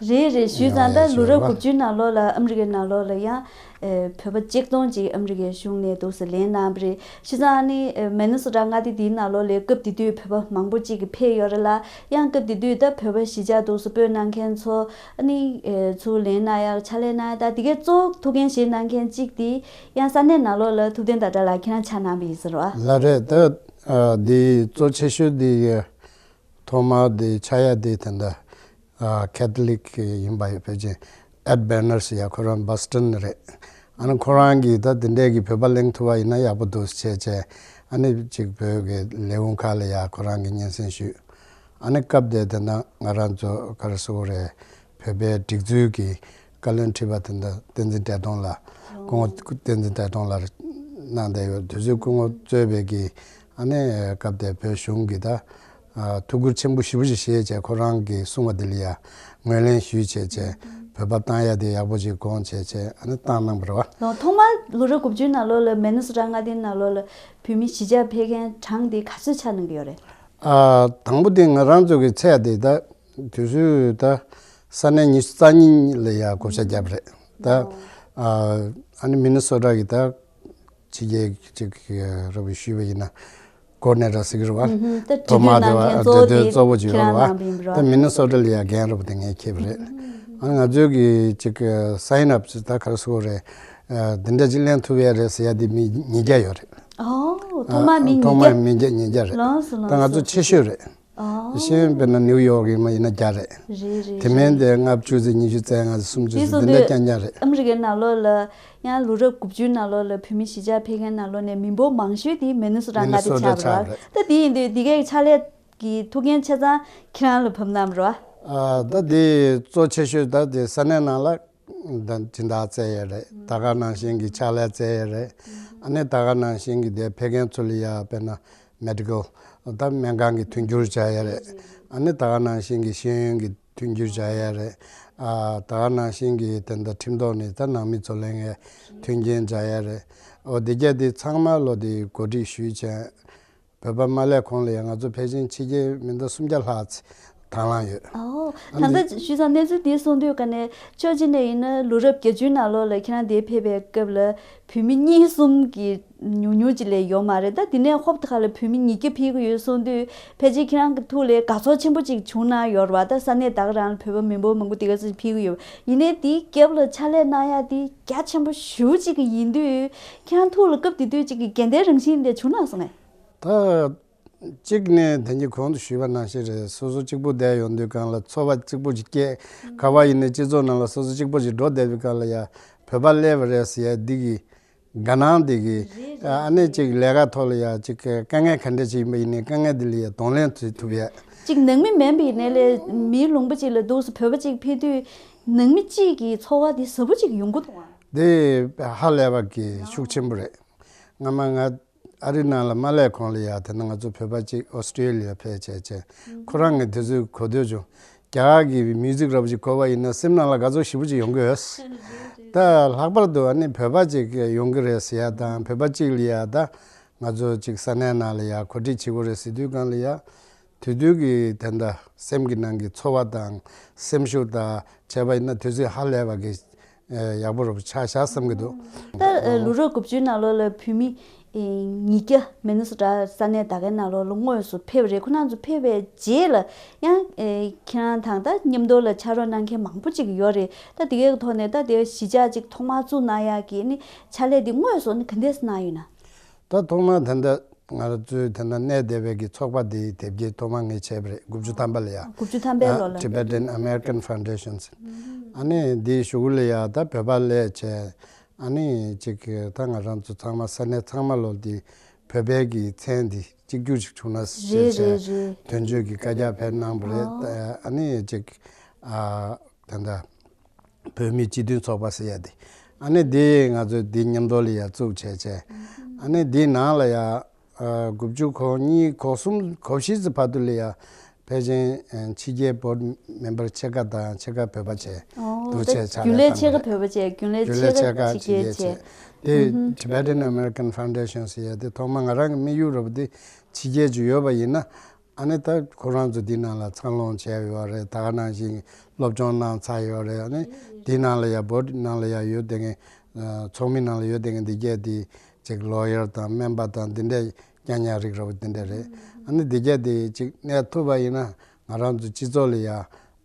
རེད་རེད། ཞུས་ཙང་ད་ལོ་རབས་དགུ་བཅུའི་ནང་ལོགས་ལ་ཨ་མི་རི་ཀའི་ནང་ལོགས་ལ་ཡང་ཨེ་བོད་པ་ཆིག་སྟོང་ཅིག་ཨ་མི་རི་ཀའི་གཞུང་ནས་འདུག་སེ་ལེན་གནང་བ་རེད། བྱས་ཙང་ཨ་ནི་ཨེ་མེ་ནི་སོ་ཊ་མངའ་སྡེ་འདིའི་ནང་ལོགས་ལ་སྐབས་དེ་དུས་བོད་པ་མང་པོ་ཅིག་གིས་ཕེབས་ཡོད་རེད་ལ། ཡང་སྐབས་དེ་དུས་ད་བོད་པ་གཞིས་ཆགས་འདུག་སེ་སྤོས་གནང་མཁན་ཚོ་ཨ་ནི་ཨེ་ཚུར་ལེན་གནང་ཡག་ཕྱག་ལས་གནང་ཡག་ད་དེ་གའི་གཙོ་བོ་ཐུགས་འགན་བཞེས་གནང་མཁན་གཅིག་དེ། ཡང་ས་གནས་ནང་ལོགས་ལ་ཐུབ་བསྟན་ཟླ་གྲགས་ལགས་ཁྱེད་རང་ཕྱག་གནང་བ་ཡིན་ཟེར་བ། ལགས་རེད། ད་ཨ་འདི་གཙོ་ཆེ་ཤོས་འདི་ཐོག་མར་འདི་ཆགས་ཡ་འདི་ད་ལྟ་ཨ་ཁེ་ཐོ་ལིག་ཡིན་པ་ཡོད། ཕལ་ཆེར་ཨེད་བེ་ནར་ཟེར་ཡ་ཁོ་རང་བྷོ་སི་ཊོན་རེད། ཨ་ནི་ཁོ་རང་གིས་ད་འདི་འདྲའི་གི་བོད་པ་གླེང་ཐུབ་པ་ཡིན་ན་ཡག་པོ་འདུག་བྱས་བྱས། ཨ་ནི་གཅིག་བོད་ཀྱི་ལས་ཁུངས་ཁག་ལ་ཡ་ཁོ་རང་གིས་སྙན་སེང་ཞུས། ཨ་ནི་སྐབས་དེ་དེ་ན་ང་རང་ཚོ་ག་རེ་ཟེར་དགོས་རེད། བོད་པའི་སྒྲིག་འཛུགས་ཀྱི་བཀའ་བློན་ཁྲི་པ་དེ་འདྲ་བསྟན་འཛིན་བཀྲས་མཐོང་ལགས། སྐུ་ངོ་བསྟན་འཛིན་བཀྲས་མཐོང་ལགས་གནང་བསྡད་ཡོད། དུས་ཚོད་སྐུ་ངོ་གཙོས་པའི་གི་ཨ་ནི་སྐབས་དེ་བོད་གཞུང་གིས་ད་ཨ་ཐུགས་ཁུར་ཆེན་པོ་ཞེ་པོ་ཞིག་བཞེས་བྱས། ཁོ་རང་གིས་གསུངས་པ་དེ་ལ་ཡ་ངོས་ལེན་ཞུས་བྱས་བྱས། བོད་པ་བཏང་ཡ་དེ་ཡག་པོ་ཅིག་དགོངས་བྱས་བྱས། ཨ་ནི་བཏང་གནང་བ་རེད་བ། ལོ། ཐོག་མར་ལོ་རབས་དགུ་བཅུའི་ནང་ལོགས་ལ་མེ་ནི་སོ་ཊ་མངའ་སྡེའི་ནང་ལོགས་ལ་བོད་མི་གཞིས་ཆགས་ཕེབས་མཁན་གྲངས་དེ་ག་ཚོད་ཆགས་གནང་གི་ཡོད་རེད། ཨ་དང་པོ་དེ་ང་རང་ཚོ་གི་ཚད་དེ་ད་དུས་ཚོད་ད་ ས་གནས་ཉི་ཤུ་རྩ་གཉིས་ལ་ཡ་བགོ་བཤའ་བརྒྱབ་རེད། ད་ཨ་ནི་མི་ནི་སོ་ཊ་གི་ད་ཕྱི་རྒྱལ་ཅིག་རུ་བའི་ཞུས་པ་ཡིན་ན་ཀོ་ཨོ་ཌི་ནེ་ཊར་ཟེར་གི་རེད་བ། ད་ཐོག་མ་དེ་བ་འབྲེལ་མཐུད་གཙོ་བོ་དེ་གཙོ་བོ་ཅིག་ཡོད་རེད་བ། ད་མི་ནི་སོ་ཊ་ལ་ཡ་རྒན་རབས་དེ་ངས་ཁྱེར་བ་རེད། ཨ་ནི་ང་ཚོའི་གི་ཅིག་སའིན་ཨབ་ཅིག་ད་ག་རེ་ཟེར་དགོས་རེད། འདི་འདྲ་ཅིག་ལེན་ཐུབ་ཡ་རེད་ཟེར་ཡ་དེ་མི་ཉིས་བརྒྱ་ཡོད་རེད། ཨོ། ཐོག་མ་མི་ཐོག་མ་ཉིས་བརྒྱ། མི་ཉིས་བརྒྱ་ཉིས་བརྒྱ་རེད། ལགས་སོ། ད་ང་ལགས་ཚོ་སོ། ཆེ་ཤོས་རེད། ཨོ། ཤེས་ཡོན་དཔེར་ན་ནིའུ་ཡོག་ཡིན་མ་ཡིན་ན་བརྒྱ་རེད། རེད་རེད། དེ་མིན་དེ་ལྔ་བཅུ་ཙམ་ཉི་ཤུ་ཙམ་ལྔ་བཅུ་སུམ་ཅུ་ཙམ་དེ་འདྲ་རྐྱང་རྐྱང་རེད། ཨ་མི་རི་ཀའི་ནང་ལོགས་ལ་ཡང་ལོ་རབས་དགུ་བཅུའི་ནང་ལོགས་ལ་བོད་མི་གཞིས་ཆགས་འཕེལ་མཁན་ནང་ལོགས་ནས་མི་འབོར་མང་ཤོས་དེ་མི་ནི་སོ་ཊ་མངའ་སྡེ་ཆགས་པ་རེད། ད་དེ་ཡིན་དུས་དེ་གའི་ཕྱག་ལས་ཀྱི་ཐུགས་འགན་ཆ་ཚང་ཁྱེད་རང་ལ་བབས་གནང་བ་རེད་བ། ཨ་ད་དེ་གཙོ་ཆེ་ཤོས་ད་དེ་ས་གནས་ནང་ལ་ད་སྦྱིན་བདག་བཙལ་ཡས་རེད། ད་ག་ནང་བཞིན་གྱི་ཕྱག་ལས་བཙལ་ཡས་རེད། ཨ་ནི་ད་ག་ནང་བཞིན་གྱི་དེ་ཕེབས་མཁན་ཚོ་ལ་ཡ་དཔེར་ན་མེ་ཌི་ཀལ་ད་སྨན་ཁང་གི་མཐུན་འགྱུར་བྱ་ཡས་རེད། ཨ་ནི་ད་ག་ནང་བཞིན་གྱི་ཤེས་ཡོན་གྱི་མཐུན་འགྱུར་བྱ་ཡས་རེད། ཨ་ད་ག་ནང་བཞིན་གྱི་དེ་འདྲ་ཁྲིམས་ཐོག་ནས་ད་ནང་མི་ཚོ་ལེན་ཡས་མཐུན་རྐྱེན་བྱ་ཡས་རེད། འོ་དེ་གྱད་དེ་ཚང་མ་ལོ་དེ་གོ་སྒྲིག་ཞུས་བྱས། བོད་པ་མ་སླེབས་གོང་ལ་ཡང་ང་ཚོ་ཕལ་ཆེར་ཕྱི་རྒྱལ་མི་སྣ་སུམ་བརྒྱ་ལྷག་ཙམ་དང་བླངས་ཡོད། ཨོ། ཨ་ད་ནི་ལྟ་ཞུས་ཙང་གནས་ཚུལ་འདི་གསུངས་དུས་ཀ་ནས་ཕྱོགས་གཅིག་ནས་ཡིན་ན་ལོ་རབས་བརྒྱད་ཅུའི་ནང་ལོགས་ལ་ཁྱེད་རང་འདིར་ཕེབས་པའི་སྐབས་ལ་བོད་མི་གཉིས་གསུམ་གྱི་ཉུང་ཉུང་ཅིག་ལས་ཡོད་མ་རེད། ད་འདི་ནས་ཧོབ་ཏེ་ཁ་ལ་བོད་མི་ཉིས་བརྒྱ་ཕེབས་ཀྱི་ཡོད་གསུངས་དུས་ཕལ་ཆེར་ཁྱེད་རང་གི་ཐུགས་ལ་དགའ་ཚོར་ཆེན་པོ་ཅིག་བྱུང་གནང་ཡོད་རེད་བ། ད་ས་གནས་ད་ག་རང་ལ་བོད་པ་མི་འབོར་མང་པོ་དེ་ག་ཚོད་ཕེབས་ཀྱི་ཡོད། ཡིན་ནའི་དེའི་རྒྱབ་ལ་ཕྱག་ལས་གནང་ཡ་དེ་རྒྱ་ཆེན་པོ་ཞེ་པོ་ཅིག་ཡིན་དུས་ཁྱེད་རང་ཐུགས་ལ་སྐབས་དེ་དུས་ཅིག་གི་དགའ་ལྡན་རང་བཞིན་དེ་བྱུང་གནང་སོང་ངས། ད་གཅིག་ནས་དེང་གི་གོང་དུ་ཞུས་པ་ནང་བཞིན་རེད། སོ་སོ་གཅིག་པུ་བསྡད་ཡོང་དུས་སྒང་ལ་ཚོར་བ་གཅིག་པུ་ཞིག་སྐྱེས། ག་བ་ཡིན་ནའི་སྤྱི་ཚོགས་ནང་ལ་སོ་སོ་གཅིག་པུ་ཞིག་འགྲོ་བསྡད་པའི་སྒང་ལ་ཡ་བོད་པ་སླེབས་པ་རེད་ཟེར་ཡ་འདི་གི་དགའ་སྣང་འདི་གི་རེད་རེད། ཨ་ནི་ཅིག་ལས་ཀ་ཐོག་ལ་ཡ་ཅིག་དཀའ་ངལ་ག་འདྲ་ཅིག་ཡིན་པ་ཡིན་ནའི་དཀའ་ངལ་འདི་ལ་ཡ་གདོང་ལེན་བྱེད་ཐུབ་ཡ། ཅིག་ནང་མི་མིན་པ་ཡིན་ནའི་ལས་མི་ལུང་པ་ཅིག་ལ་འདུག་སེ་བོད་པ་ཅིག་ཕེབས་དུས་ནང་མི་གཅིག་གི་ཚོར་བ་འདི་ཟབ་པོ་ཅིག་ཡོང་གི་འདུག་ཨ། འདི་ཧ་ལས་པ་གི་ཤུགས་ཆེན་པོ་རེད། སྔ་མ་ང་ཨ་རི་ནང་ལ་མ་སླེབས་གོང་ལ་ཡ་དེ་ན་ང་ཚོ་བོད་པ་གཅིག་ཨོ་སི་ཀྲི་ལི་ཡ་ཕེབས་བྱས་བྱས་ཁོ་རང་གིས་དེ་ཚོའི་གོ་ཐོས་བྱུང་། རྒྱ་གར་གྱི་མིའུ་ཟིག་འདྲ་པོ་ཅིག་གོ་བ་ཡིན་ན་སེམས་ནང་ལ་དགའ་ཚོར་ཞེ་པོ་ཅིག་ཡོང་གི་ཡོད། ད་ལྷག་པར་དུ་ཨ་ནི་བོད་པ་ཅིག་ཡོང་གི་རེད་ཟེར་ཡ་དང་བོད་པ་གཅིག་ལ་ཡ་ད་ང་ཚོ་ཅིག་ས་གནས་ནང་ལ་ཡ་གོ་སྒྲིག་བྱེད་དགོས་རེད་ཟེར་དུས་སྒང་ལ་ཡ། དེ་དུས་ཀྱི་དེ་འདྲ་སེམས་ཀྱི་ནང་གི་ཚོར་བ་དང་སེམས་ཤུགས་དང་བྱས་པ་ཡིན་ན་དུས་ཚོད་ཧ་ལས་པ་གི་ཡག་པོ་རུ་ཆགས་བཞག་བསམ་གྱི་འདུག་ད་ལོ་རབས་དགུ་བཅུའི་ནང་ལོགས་ལ་བོད་མི་ཉིས་བརྒྱ་མི་ནི་སོ་ཊ་ས་གནས་ད་གའི་ནང་ལོགས་ལ་དངོས་སུ་ཕེབས་རེད། ཁོ་རང་ཚོ་ཕེབས་པའི་རྗེས་ལ་ཡང་ཁྱེད་རང་དང་ད་མཉམ་དུ་ལ་ཕྱག་རོགས་གནང་མཁན་མང་པོ་ཅིག་ཡོད་རེད། ད་དེ་གའི་ཐོག་ནས་ད་དེ་གཞིས་ཆགས་ཅིག་ཐོག་མར་བཙུགས་གནང་ཡག་གི་ནི་ཕྱག་ལས་དེ་དངོས་སུ་ནི་ག་འདྲས་གནང་ཡོད་ན། ད་ཐོག་མར་ད་ལྟ་ང་ཚོའི་དེ་ན་གནས་བསྡད་པའི་གི་ཚོགས་པ་དེའི་དེབ་སྐྱེལ་ཐོག་མ་ངས་བྱས་པ་རེད། དགུ་བཅུ་ཐམ་པ་ལ་ཡ། དགུ་བཅུ་ཐམ་པའི་ལོ་ལ། Tibetan American Foundation ཟེར། ཨ་ནི་འདིའི་གཞུག་ལ་ཡ་ད་བོད་པ་སླེབས་བྱས། ཨ་ནི་ཅིག་ད་ང་རང་ཚོ་ཚང་མ་ས་གནས་ཚང་མ་ལོ་འདི་བོད་པའི་གི་མཚན་འདི་གཅིག་གྱུར་ཞིག་བྱུང་ན་ཟེར་རེད་བྱས་རེད་རེད། དོན་གཅོད་ཀྱི་བཀའ་རྒྱ་ཕེབས་གནང་བ་རེད། ཨ་ནི་ཅིག་ཨ་ད་ལྟ། བོད་མིའི་སྤྱི་མཐུན་ཚོགས་པ་ཟེར་ཡ་དེ། ཨ་ནི་དེ་ང་ཚོས་དེ་མཉམ་དུ་ལ་ཡ་བཙུགས་བྱས་བྱས། ཨ་ནི་དེའི་ནང་ལ་ཡ། ཨ་དགུ་བཅུ་གོ་གཉིས་གོ་གསུམ་གོ་བཞི་ཙམ་བར་དུ་ལ་ཡ། ཕལ་ཆེར་ཨ་ཕྱི་རྒྱལ་བོར་ཌི་མེམ་བར་ཕྱེད་ཀ་དང་ཕྱེད་ཀ་བོད་པ་བྱས། ཨོ་འདུག་ད་བྱས་ཕྱག་རྒྱུན་ལས་ལས་ཕྱེད་ཀ་བཏང་བོད་པ་བྱས། རྒྱུན་ལས་རྒྱུན་ལས་ཕྱེད་ཀ་ཕྱི་རྒྱལ་ཕྱེད་ཀ་ཕྱི་རྒྱལ་བྱས། བྱས། དེ་Tibetan American Foundation ཟེར་ཡ་དེ་ཐོག་མ་ང་རང་གི་དམིགས་ཡུལ་རེད་པ། དེ་ཕྱི་རྒྱལ་ཅིག་ཡོད་པ་ཡིན་ན། ཨ་ནི་ད་ཁོ་རང་ཚོ་འདི་ནང་ལ་འཚར་ལོངས་བྱས་ཡོད་རེད། ད་ག་ནང་བཞིན་སློབ་སྦྱོང་གནང་ཚར་ཡོད་རེད། ཨ་ནི་འདི་ནང་ལ་ཡ་བོར་ཌི་ནང་ལ་ཡ་ཡོད་བསྡད་མཁན། ཚོགས་མི་ནང་ལ་ཡོད་བསྡད་མཁན་འདི་གྱད་དེ་ཅིག་ལོ་ཡར་དང་སྨན་པ་དང་འདི་འདྲས་རྐྱང་རྐྱང་རིགས་རེད་པ། འདི་འདྲས་རེད། ཨ་ནི་འདི་གྱད་དེ་ཅིག་གནས་ཐུབ་པ་ཡིན་ན་ང་རང་ཚོ་སྤྱི་ཚོགས་ལ་ཡ་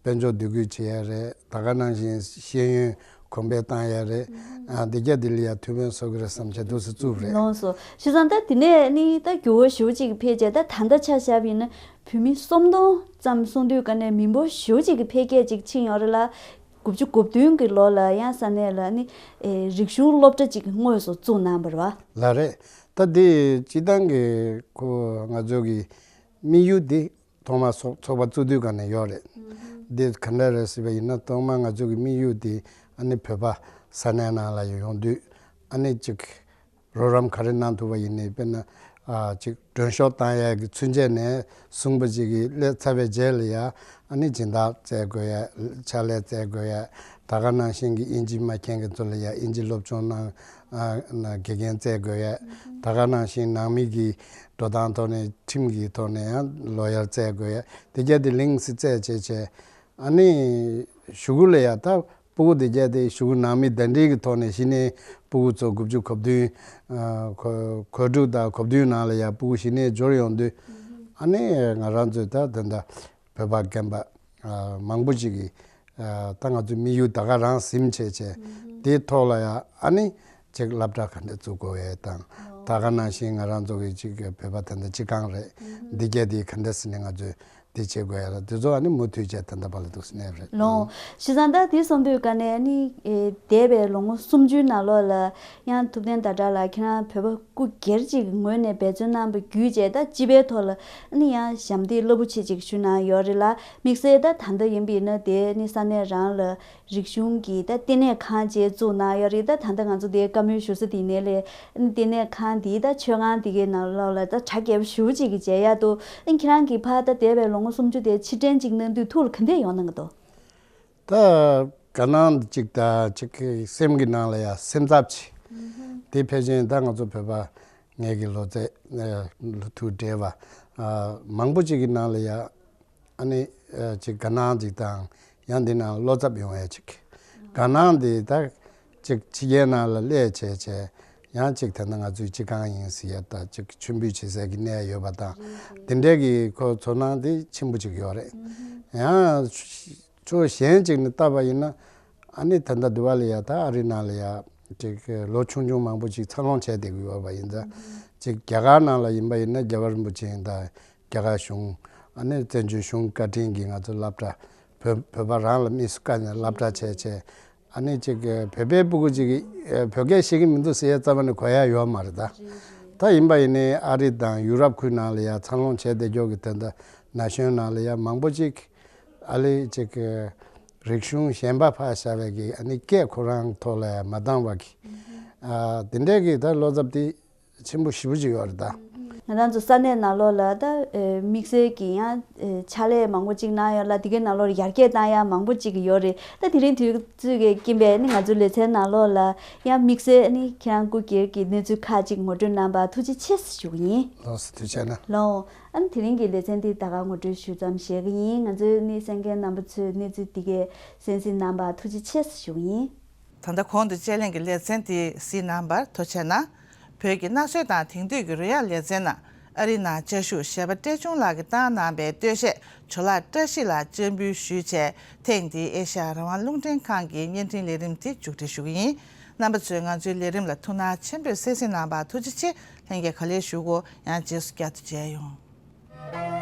དཔལ་འབྱོར་འདུ་འགོད་བྱེད་ཡ་རེད། ད་ག་ནང་བཞིན་ཤེས་ཡོན་གོང་འཕེལ་བཏང་ཡ་རེད། ཨ་འདི་གྱད་འདི་ལ་ཡ་ཐུགས་ཕན་གསོས་ཀྱི་རེད་བསམ་བྱས་འདུག་སེ་བཙུགས་རེད། ལགས་སོ། བྱས་ཙང་ད་དེ་ནས་ནི་ད་འགྱུར་བ་ཞེ་པོ་ཅིག་ཕེབས་བྱས། ད་ད་ལྟ་ཆ་བཞག་པ་ཡིན་ན་བོད་མི་སུམ་སྟོང་ཙམ་གསུང་དུས་ཀ་ནས་མི་འབོར་ཞེ་པོ་ཅིག་གི་འཕེལ་རྒྱས་ཅིག་ཕྱིན་ཡོད་རེད་ལ། དགུ་བཅུ་གོ་བདུན་གྱི་ལོ་ལ་ཡང་ས་གནས་ལ་ནི་ཨེ་རིག་གཞུང་སློབ་གྲྭ་ཅིག་དངོས་སུ་བཙུགས་གནང་བ་རེད་པ། ལགས་རེད། ད་འདི་སྤྱིར་བཏང་གི་ཁོ་ང་ཚོ་གི་དམིགས་ཡུལ་འདི། ཐོག་མར་ཚོགས་ཚོགས་པ་བཙུགས་དུས་ག་ནས་ཡོད་རེད། འདི་ག་འདྲ་རེད་ཟེར་བ་ཡིན་ན། ཐོག་མར་ང་ཚོ་གི་དམིགས་ཡུལ་དེ་ཨ་ནི་བོད་པ་ས་གནས་ནང་ལ་ཡོང་དུས་ཨ་ནི་ཅིག་རོགས་རམ་ག་རེ་གནང་ཐུབ་པ་ཡིན་ནའི། དཔེར་ན་ཨ་ཅིག་མགྲོན་ཤོག་བཏང་ཡག་གི་ཚུན་ཆད་ནས་བཟུང་བ་ཅིག་གི་སླེབས་ཚར་བའི་རྗེས་ལ་ཡ། ཨ་ནི་སྦྱིན་བདག་བཙལ་དགོས་ཡ། ཕྱག་ལས་བཙལ་དགོས་ཡ། ད་ག་ནང་བཞིན་གྱི་དབྱིན་ཇི་མ་མཁྱེན་མཁན་ཚོ་ལ་ཡ་དབྱིན་ཇི་སློབ་སྦྱོང་གནང་ཨ་ན་དགེ་རྒན་བཙལ་དགོས་ཡ། ད་ག་ནང་བཞིན་ནང་མི་གི་འགྲོ་སྟངས་ཐོག་ནས་ཁྲིམས་ཀྱི་ཐོག་ནས་ཡང་ལོ་ཡར་བཙལ་དགོས་ཡ། དེ་གྱད་དེ་ལིང་སི་བཙལ་བྱས་བྱས། ཨ་ནི་ གཞུག་གུ་ལ་ཡ་ད་སྤུ་གུ་དེ་གྱད་དེ་གཞུག་གུ་ནང་མི་གདན་འདྲེན་གྱི་ཐོག་ནས་གཞི་ནས་སྤུ་གུ་ཚོ་དགུ་བཅུ་གོ་བདུན། ཨ་གོ་གོ་དྲུག་དང་གོ་བདུན་ནང་ལ་ཡ་སྤུ་གུ་གཞི་ནས་འབྱོར་ཡོང་དུས། ཨ་ནི་ང་རང་ཚོས་ད་དེ་འདྲ་བོད་པ་རྒན་པ་ཨ་མང་པོ་ཅིག་གིས་ཨ་ད་ང་ཚོའི་དམིགས་ཡུལ་ད་ག་རང་ཟིན་བྱས་བྱས། དེའི་ཐོག་ལ་ཡ་ཨ་ནི་ཅིག་སློབ་གྲྭ་ག་འདྲ་བཙུགས་དགོས་པའི་དང་། ད་ག་ནང་བཞིན་ང་རང་ཚོ་གི་ཅིག་བོད་པ་དེ་འདྲ་སྤྱི་ཁང་རེད། འདི་གྱད་དེ་ག་འདྲ་ཟིན་ནས་ང་ཚོས་དེ་བྱེད་དགོས་ཡ་ལ་དེ་ཚོ་ཨ་ནི་མུ་མཐུད་བྱས་ད་ལྟ་བར་ལ་འདུག་ཟེར་ནས་རེད། ལོ། བྱས་ཙང་ད་དེ་གསུང་དུས་ཀ་ནས་ཨ་ནི་ཨེ་འདས་པའི་ལོ་ངོ་སུམ་ཅུའི་ནང་ལོགས་ལ་ཡང་ཐུབ་བསྟན་ཟླ་གྲགས་ལགས་ཁྱེད་རང་བོད་པ་སྐུ་སྒེར་གཅིག་གི་ངོས་ནས་འབད་བརྩོན་གནང་བ་བརྒྱུད་བྱས་ད་སྤྱི་པའི་ཐོག་ལ་ཨ་ནི་ཡང་ཞབས་འདེགས་རླབས་པོ་ཆེ་ཅིག་ཞུ་གནང་ཡོད་རེད་ལ། དམིགས་བསལ་ད་ད་ལྟ་ཡིན་པ་ཡིན་ན་དེ་ཨ་ནི་ས་གནས་རང་ལ་རིག་གཞུང་གི་ད་ལྟེ་གནས་ཁང་ཅིག་བཙུགས་གནང་ཡོད་རེད། ད་ད་ལྟ་ང་ཚོ་དེ་བཀའ་མོལ་ཞུ་ས་དེ་ནས་ལས་ཨ་ནི་ལྟེ་གནས་ཁང་དེའི་ད་མཆོད་ཁང་དེ་གའི་ནང་ལོགས་ལ་ད་གྲ་རྒྱས་པོ་ཞེ་པོ་ཅིག་གི་མཇལ་ཡག་འདུག་ཨ་ནི་ཁྱེད་རང་གིས་ཕར་ད་འདས་པའི་ལོ་ངོ་སུམ་ཅུ་དེ་ཕྱིར་དྲན་ཅིག་གནང་དུས་ཐུགས་ལ་ག་འདྲས་ཡོང་གནང་གི་འདུག་ད་དགའ་སྣང་ཅིག་དང་ཅིག་གི་སེམས་ཀྱི་ནང་ལ་ཡ་སེམས་འཚབ་ཅིག་དེ་ཕལ་ཆེར་ད་ང་ཚོ་བོད་པ་ངེད་ཀྱི་ལོ་ཚད་ཨ་ལོ་ཐུག་བགྲེས་པ་ཨ་མང་པོ་ཅིག་གི་ནང་ལ་ཡ་ཨ་ནི་ཨ་ཅིག་དགའ་སྣང་ཅིག་དང་ཡང་འདི་ནང་བློ་འཚབ་ཡོང་ཡ་ཅིག་དགའ་སྣང་དེ་ད་ཅིག་ཕྱི་རྒྱལ་ནང་ལ་སླེབས་བྱས་བྱས་ཡང་ཅིག་དེ་ན་ང་ཚོའི་སྤྱི་ཁང་ཡིན་ཟེར་ཡ་ད་ཅིག་མཆོད་འབུལ་བྱེད་སའི་གི་གནས་ཡོད་པ་དང་། དེ་འདྲའི་གི་ཁོ་ཚོར་སྣང་དེ་ཆེན་པོ་ཅིག་ཡོད་རེད། ཡང་ཕྱོགས་གཞན་ཅིག་ནས་བལྟས་པ་ཡིན་ན། ཨ་ནི་ད་ལྟ་འདི་བ་ལ་ཡ་ད་ཨ་རི་ནང་ལ་ཡ་ཅིག་ལོ་ཆུང་ཆུང་མང་པོ་ཅིག་འཚར་ལོངས་བྱས་བསྡད་ཀྱི་ཡོད་པ་ཡིན་ཙང་། ཅིག་རྒྱ་གར་ནང་ལ་ཡིན་པ་ཡིན་ན་རྒྱལ་བ་རིན་པོ་ཆེ་དང་རྒྱ་གར་གཞུང་། ཨ་ནི་བཙན་བྱོལ་གཞུང་བཀའ་དྲིན་གྱིས་ང་ཚོ་སློབ་གྲྭ་བོད་བོད་པ་རང་ལ་དམིགས་སུ་བཀར་ནས་སློབ་གྲྭ་བྱས་བྱས། ཨ་ནི་ཅིག་བོད་པའི་སྤུ་གུ་ཅིག་གིས་བོད་སྐད་ཤེས་ཀྱི་མི་འདུག་ཟེར་ཡ་རྩ་བ་ནས་གོ་ཡ་ཡོད་མ་རེད་ད། ད་ཡིན་པ་ཡིན་ནའི་ཨ་རི་དང་ཡུ་རོབ་ཁུལ་ནང་ལ་ཡ་འཚར་ལོངས་བྱས་བསྡད་ཀྱོག་གི་དེ་འདྲ་ན་གཞོན་ནང་ལ་ཡ་མང་པོ་ཅིག་ཨ་ལི་ཅིག་རིག་གཞུང་གཞན་པ་ཕར་བཞག་པའི་གི་ཨ་ནི་སྐད་ཁོ་རང་ཐོག་ལ་ཡ་མ་འདང་བ་གི་ཨ་དེ་འདྲའི་གི་ད་བློ་འཚབ་དེ་ཆེན་པོ་ཞེ་པོ་ཅིག་ཡོད་རེད་ད། ང་རང་ཚོ་ས་གནས་ནང་ལོགས་ལ་ད་ཨེ་དམིགས་བསལ་གྱི་ཡང་ཨེ་ཕྱག་ལས་མང་པོ་ཅིག་གནང་ཡོད་ལ། དེ་གའི་ནང་ལོགས་ལ་ཡར་རྒྱས་བཏང་ཡ་མང་པོ་ཅིག་ཡོད་རེད། ད་དེ་རིང་དུས་ཚོད་ཀྱི་རྐྱེན་པས་ནི་ང་ཚོའི་ལེ་ཚན་ནང་ལོགས་ལ་ཡང་དམིགས་བསལ་ནི་ཁྱེད་རང་སྐུ་སྒེར་གྱི་གནས་ཚུལ་ཁག་ཅིག་ངོ་སྤྲོད་གནང་བར་ཐུགས་རྗེ་ཆེ་ཞུ་གི་ཡིན། ལགས་སོ། ཐུགས་རྗེ་གནང་། ལགས། ཨ་ནི་དེ་རིང་གི་ལེ་ཚན་འདི་ད་ག་ངོ་སྤྲོད་ཞུ་ཙམ་བཞེས་ཀྱི་ཡིན། ང་ཚོའི་ནི་གསན་མཁན་རྣམ་པ་ཚོས་གནས་ཚུལ་འདི་གའི་གསན་གཟིགས་གནང་བར་ཐུགས་རྗེ་ཆེ་ཞུ་གི་ཡིན། ད་ལྟ་གོང་དུ་དཔྱད་གླེང་གི་ལེ་ཚན་དེ་གཟིགས་གནང་བར་ཐུགས་རྗེ་གནང་། བོད་ཀྱི་སྣང་ཚུལ་དང་དེང་དུས་ཀྱི་རོལ་དབྱངས་ལེ་ཚན་ནང་ཨ་རིའི་ནང་བཅའ་བཞུགས་གཞས་པ་བཀྲས་ཆུང་ལགས་ཀྱིས་བཏང་གནང་བའི་སྟོད་གཞས་ཇོ་ལགས་བཀྲ་ཤིས་ལ་སྤྱན་འབུལ་ཞུས་བྱས། ཐེངས་འདིའི་ཨེ་ཤ་ཡ་རང་དབང་རླུང་འཕྲིན་ཁང་གི་བརྙན་འཕྲིན་ལས་རིམ་དེ་མཇུག་སྒྲིལ་ཞུ་གི་ཡིན། རྣམ་པ་ཚོས་ང་ཚོའི་ལས་རིམ་ལ་ཐུགས་སྣང་ཆེན་པོས་གསན་གཟིགས་གནང་བར་ཐུགས་རྗེ་ཆེ། ལྷན་རྒྱས་ག་ལེར་བཞུགས་གོ། ཡང་རྗེས་སུ་བསྐྱར་དུ་མཇལ་ཡོང་།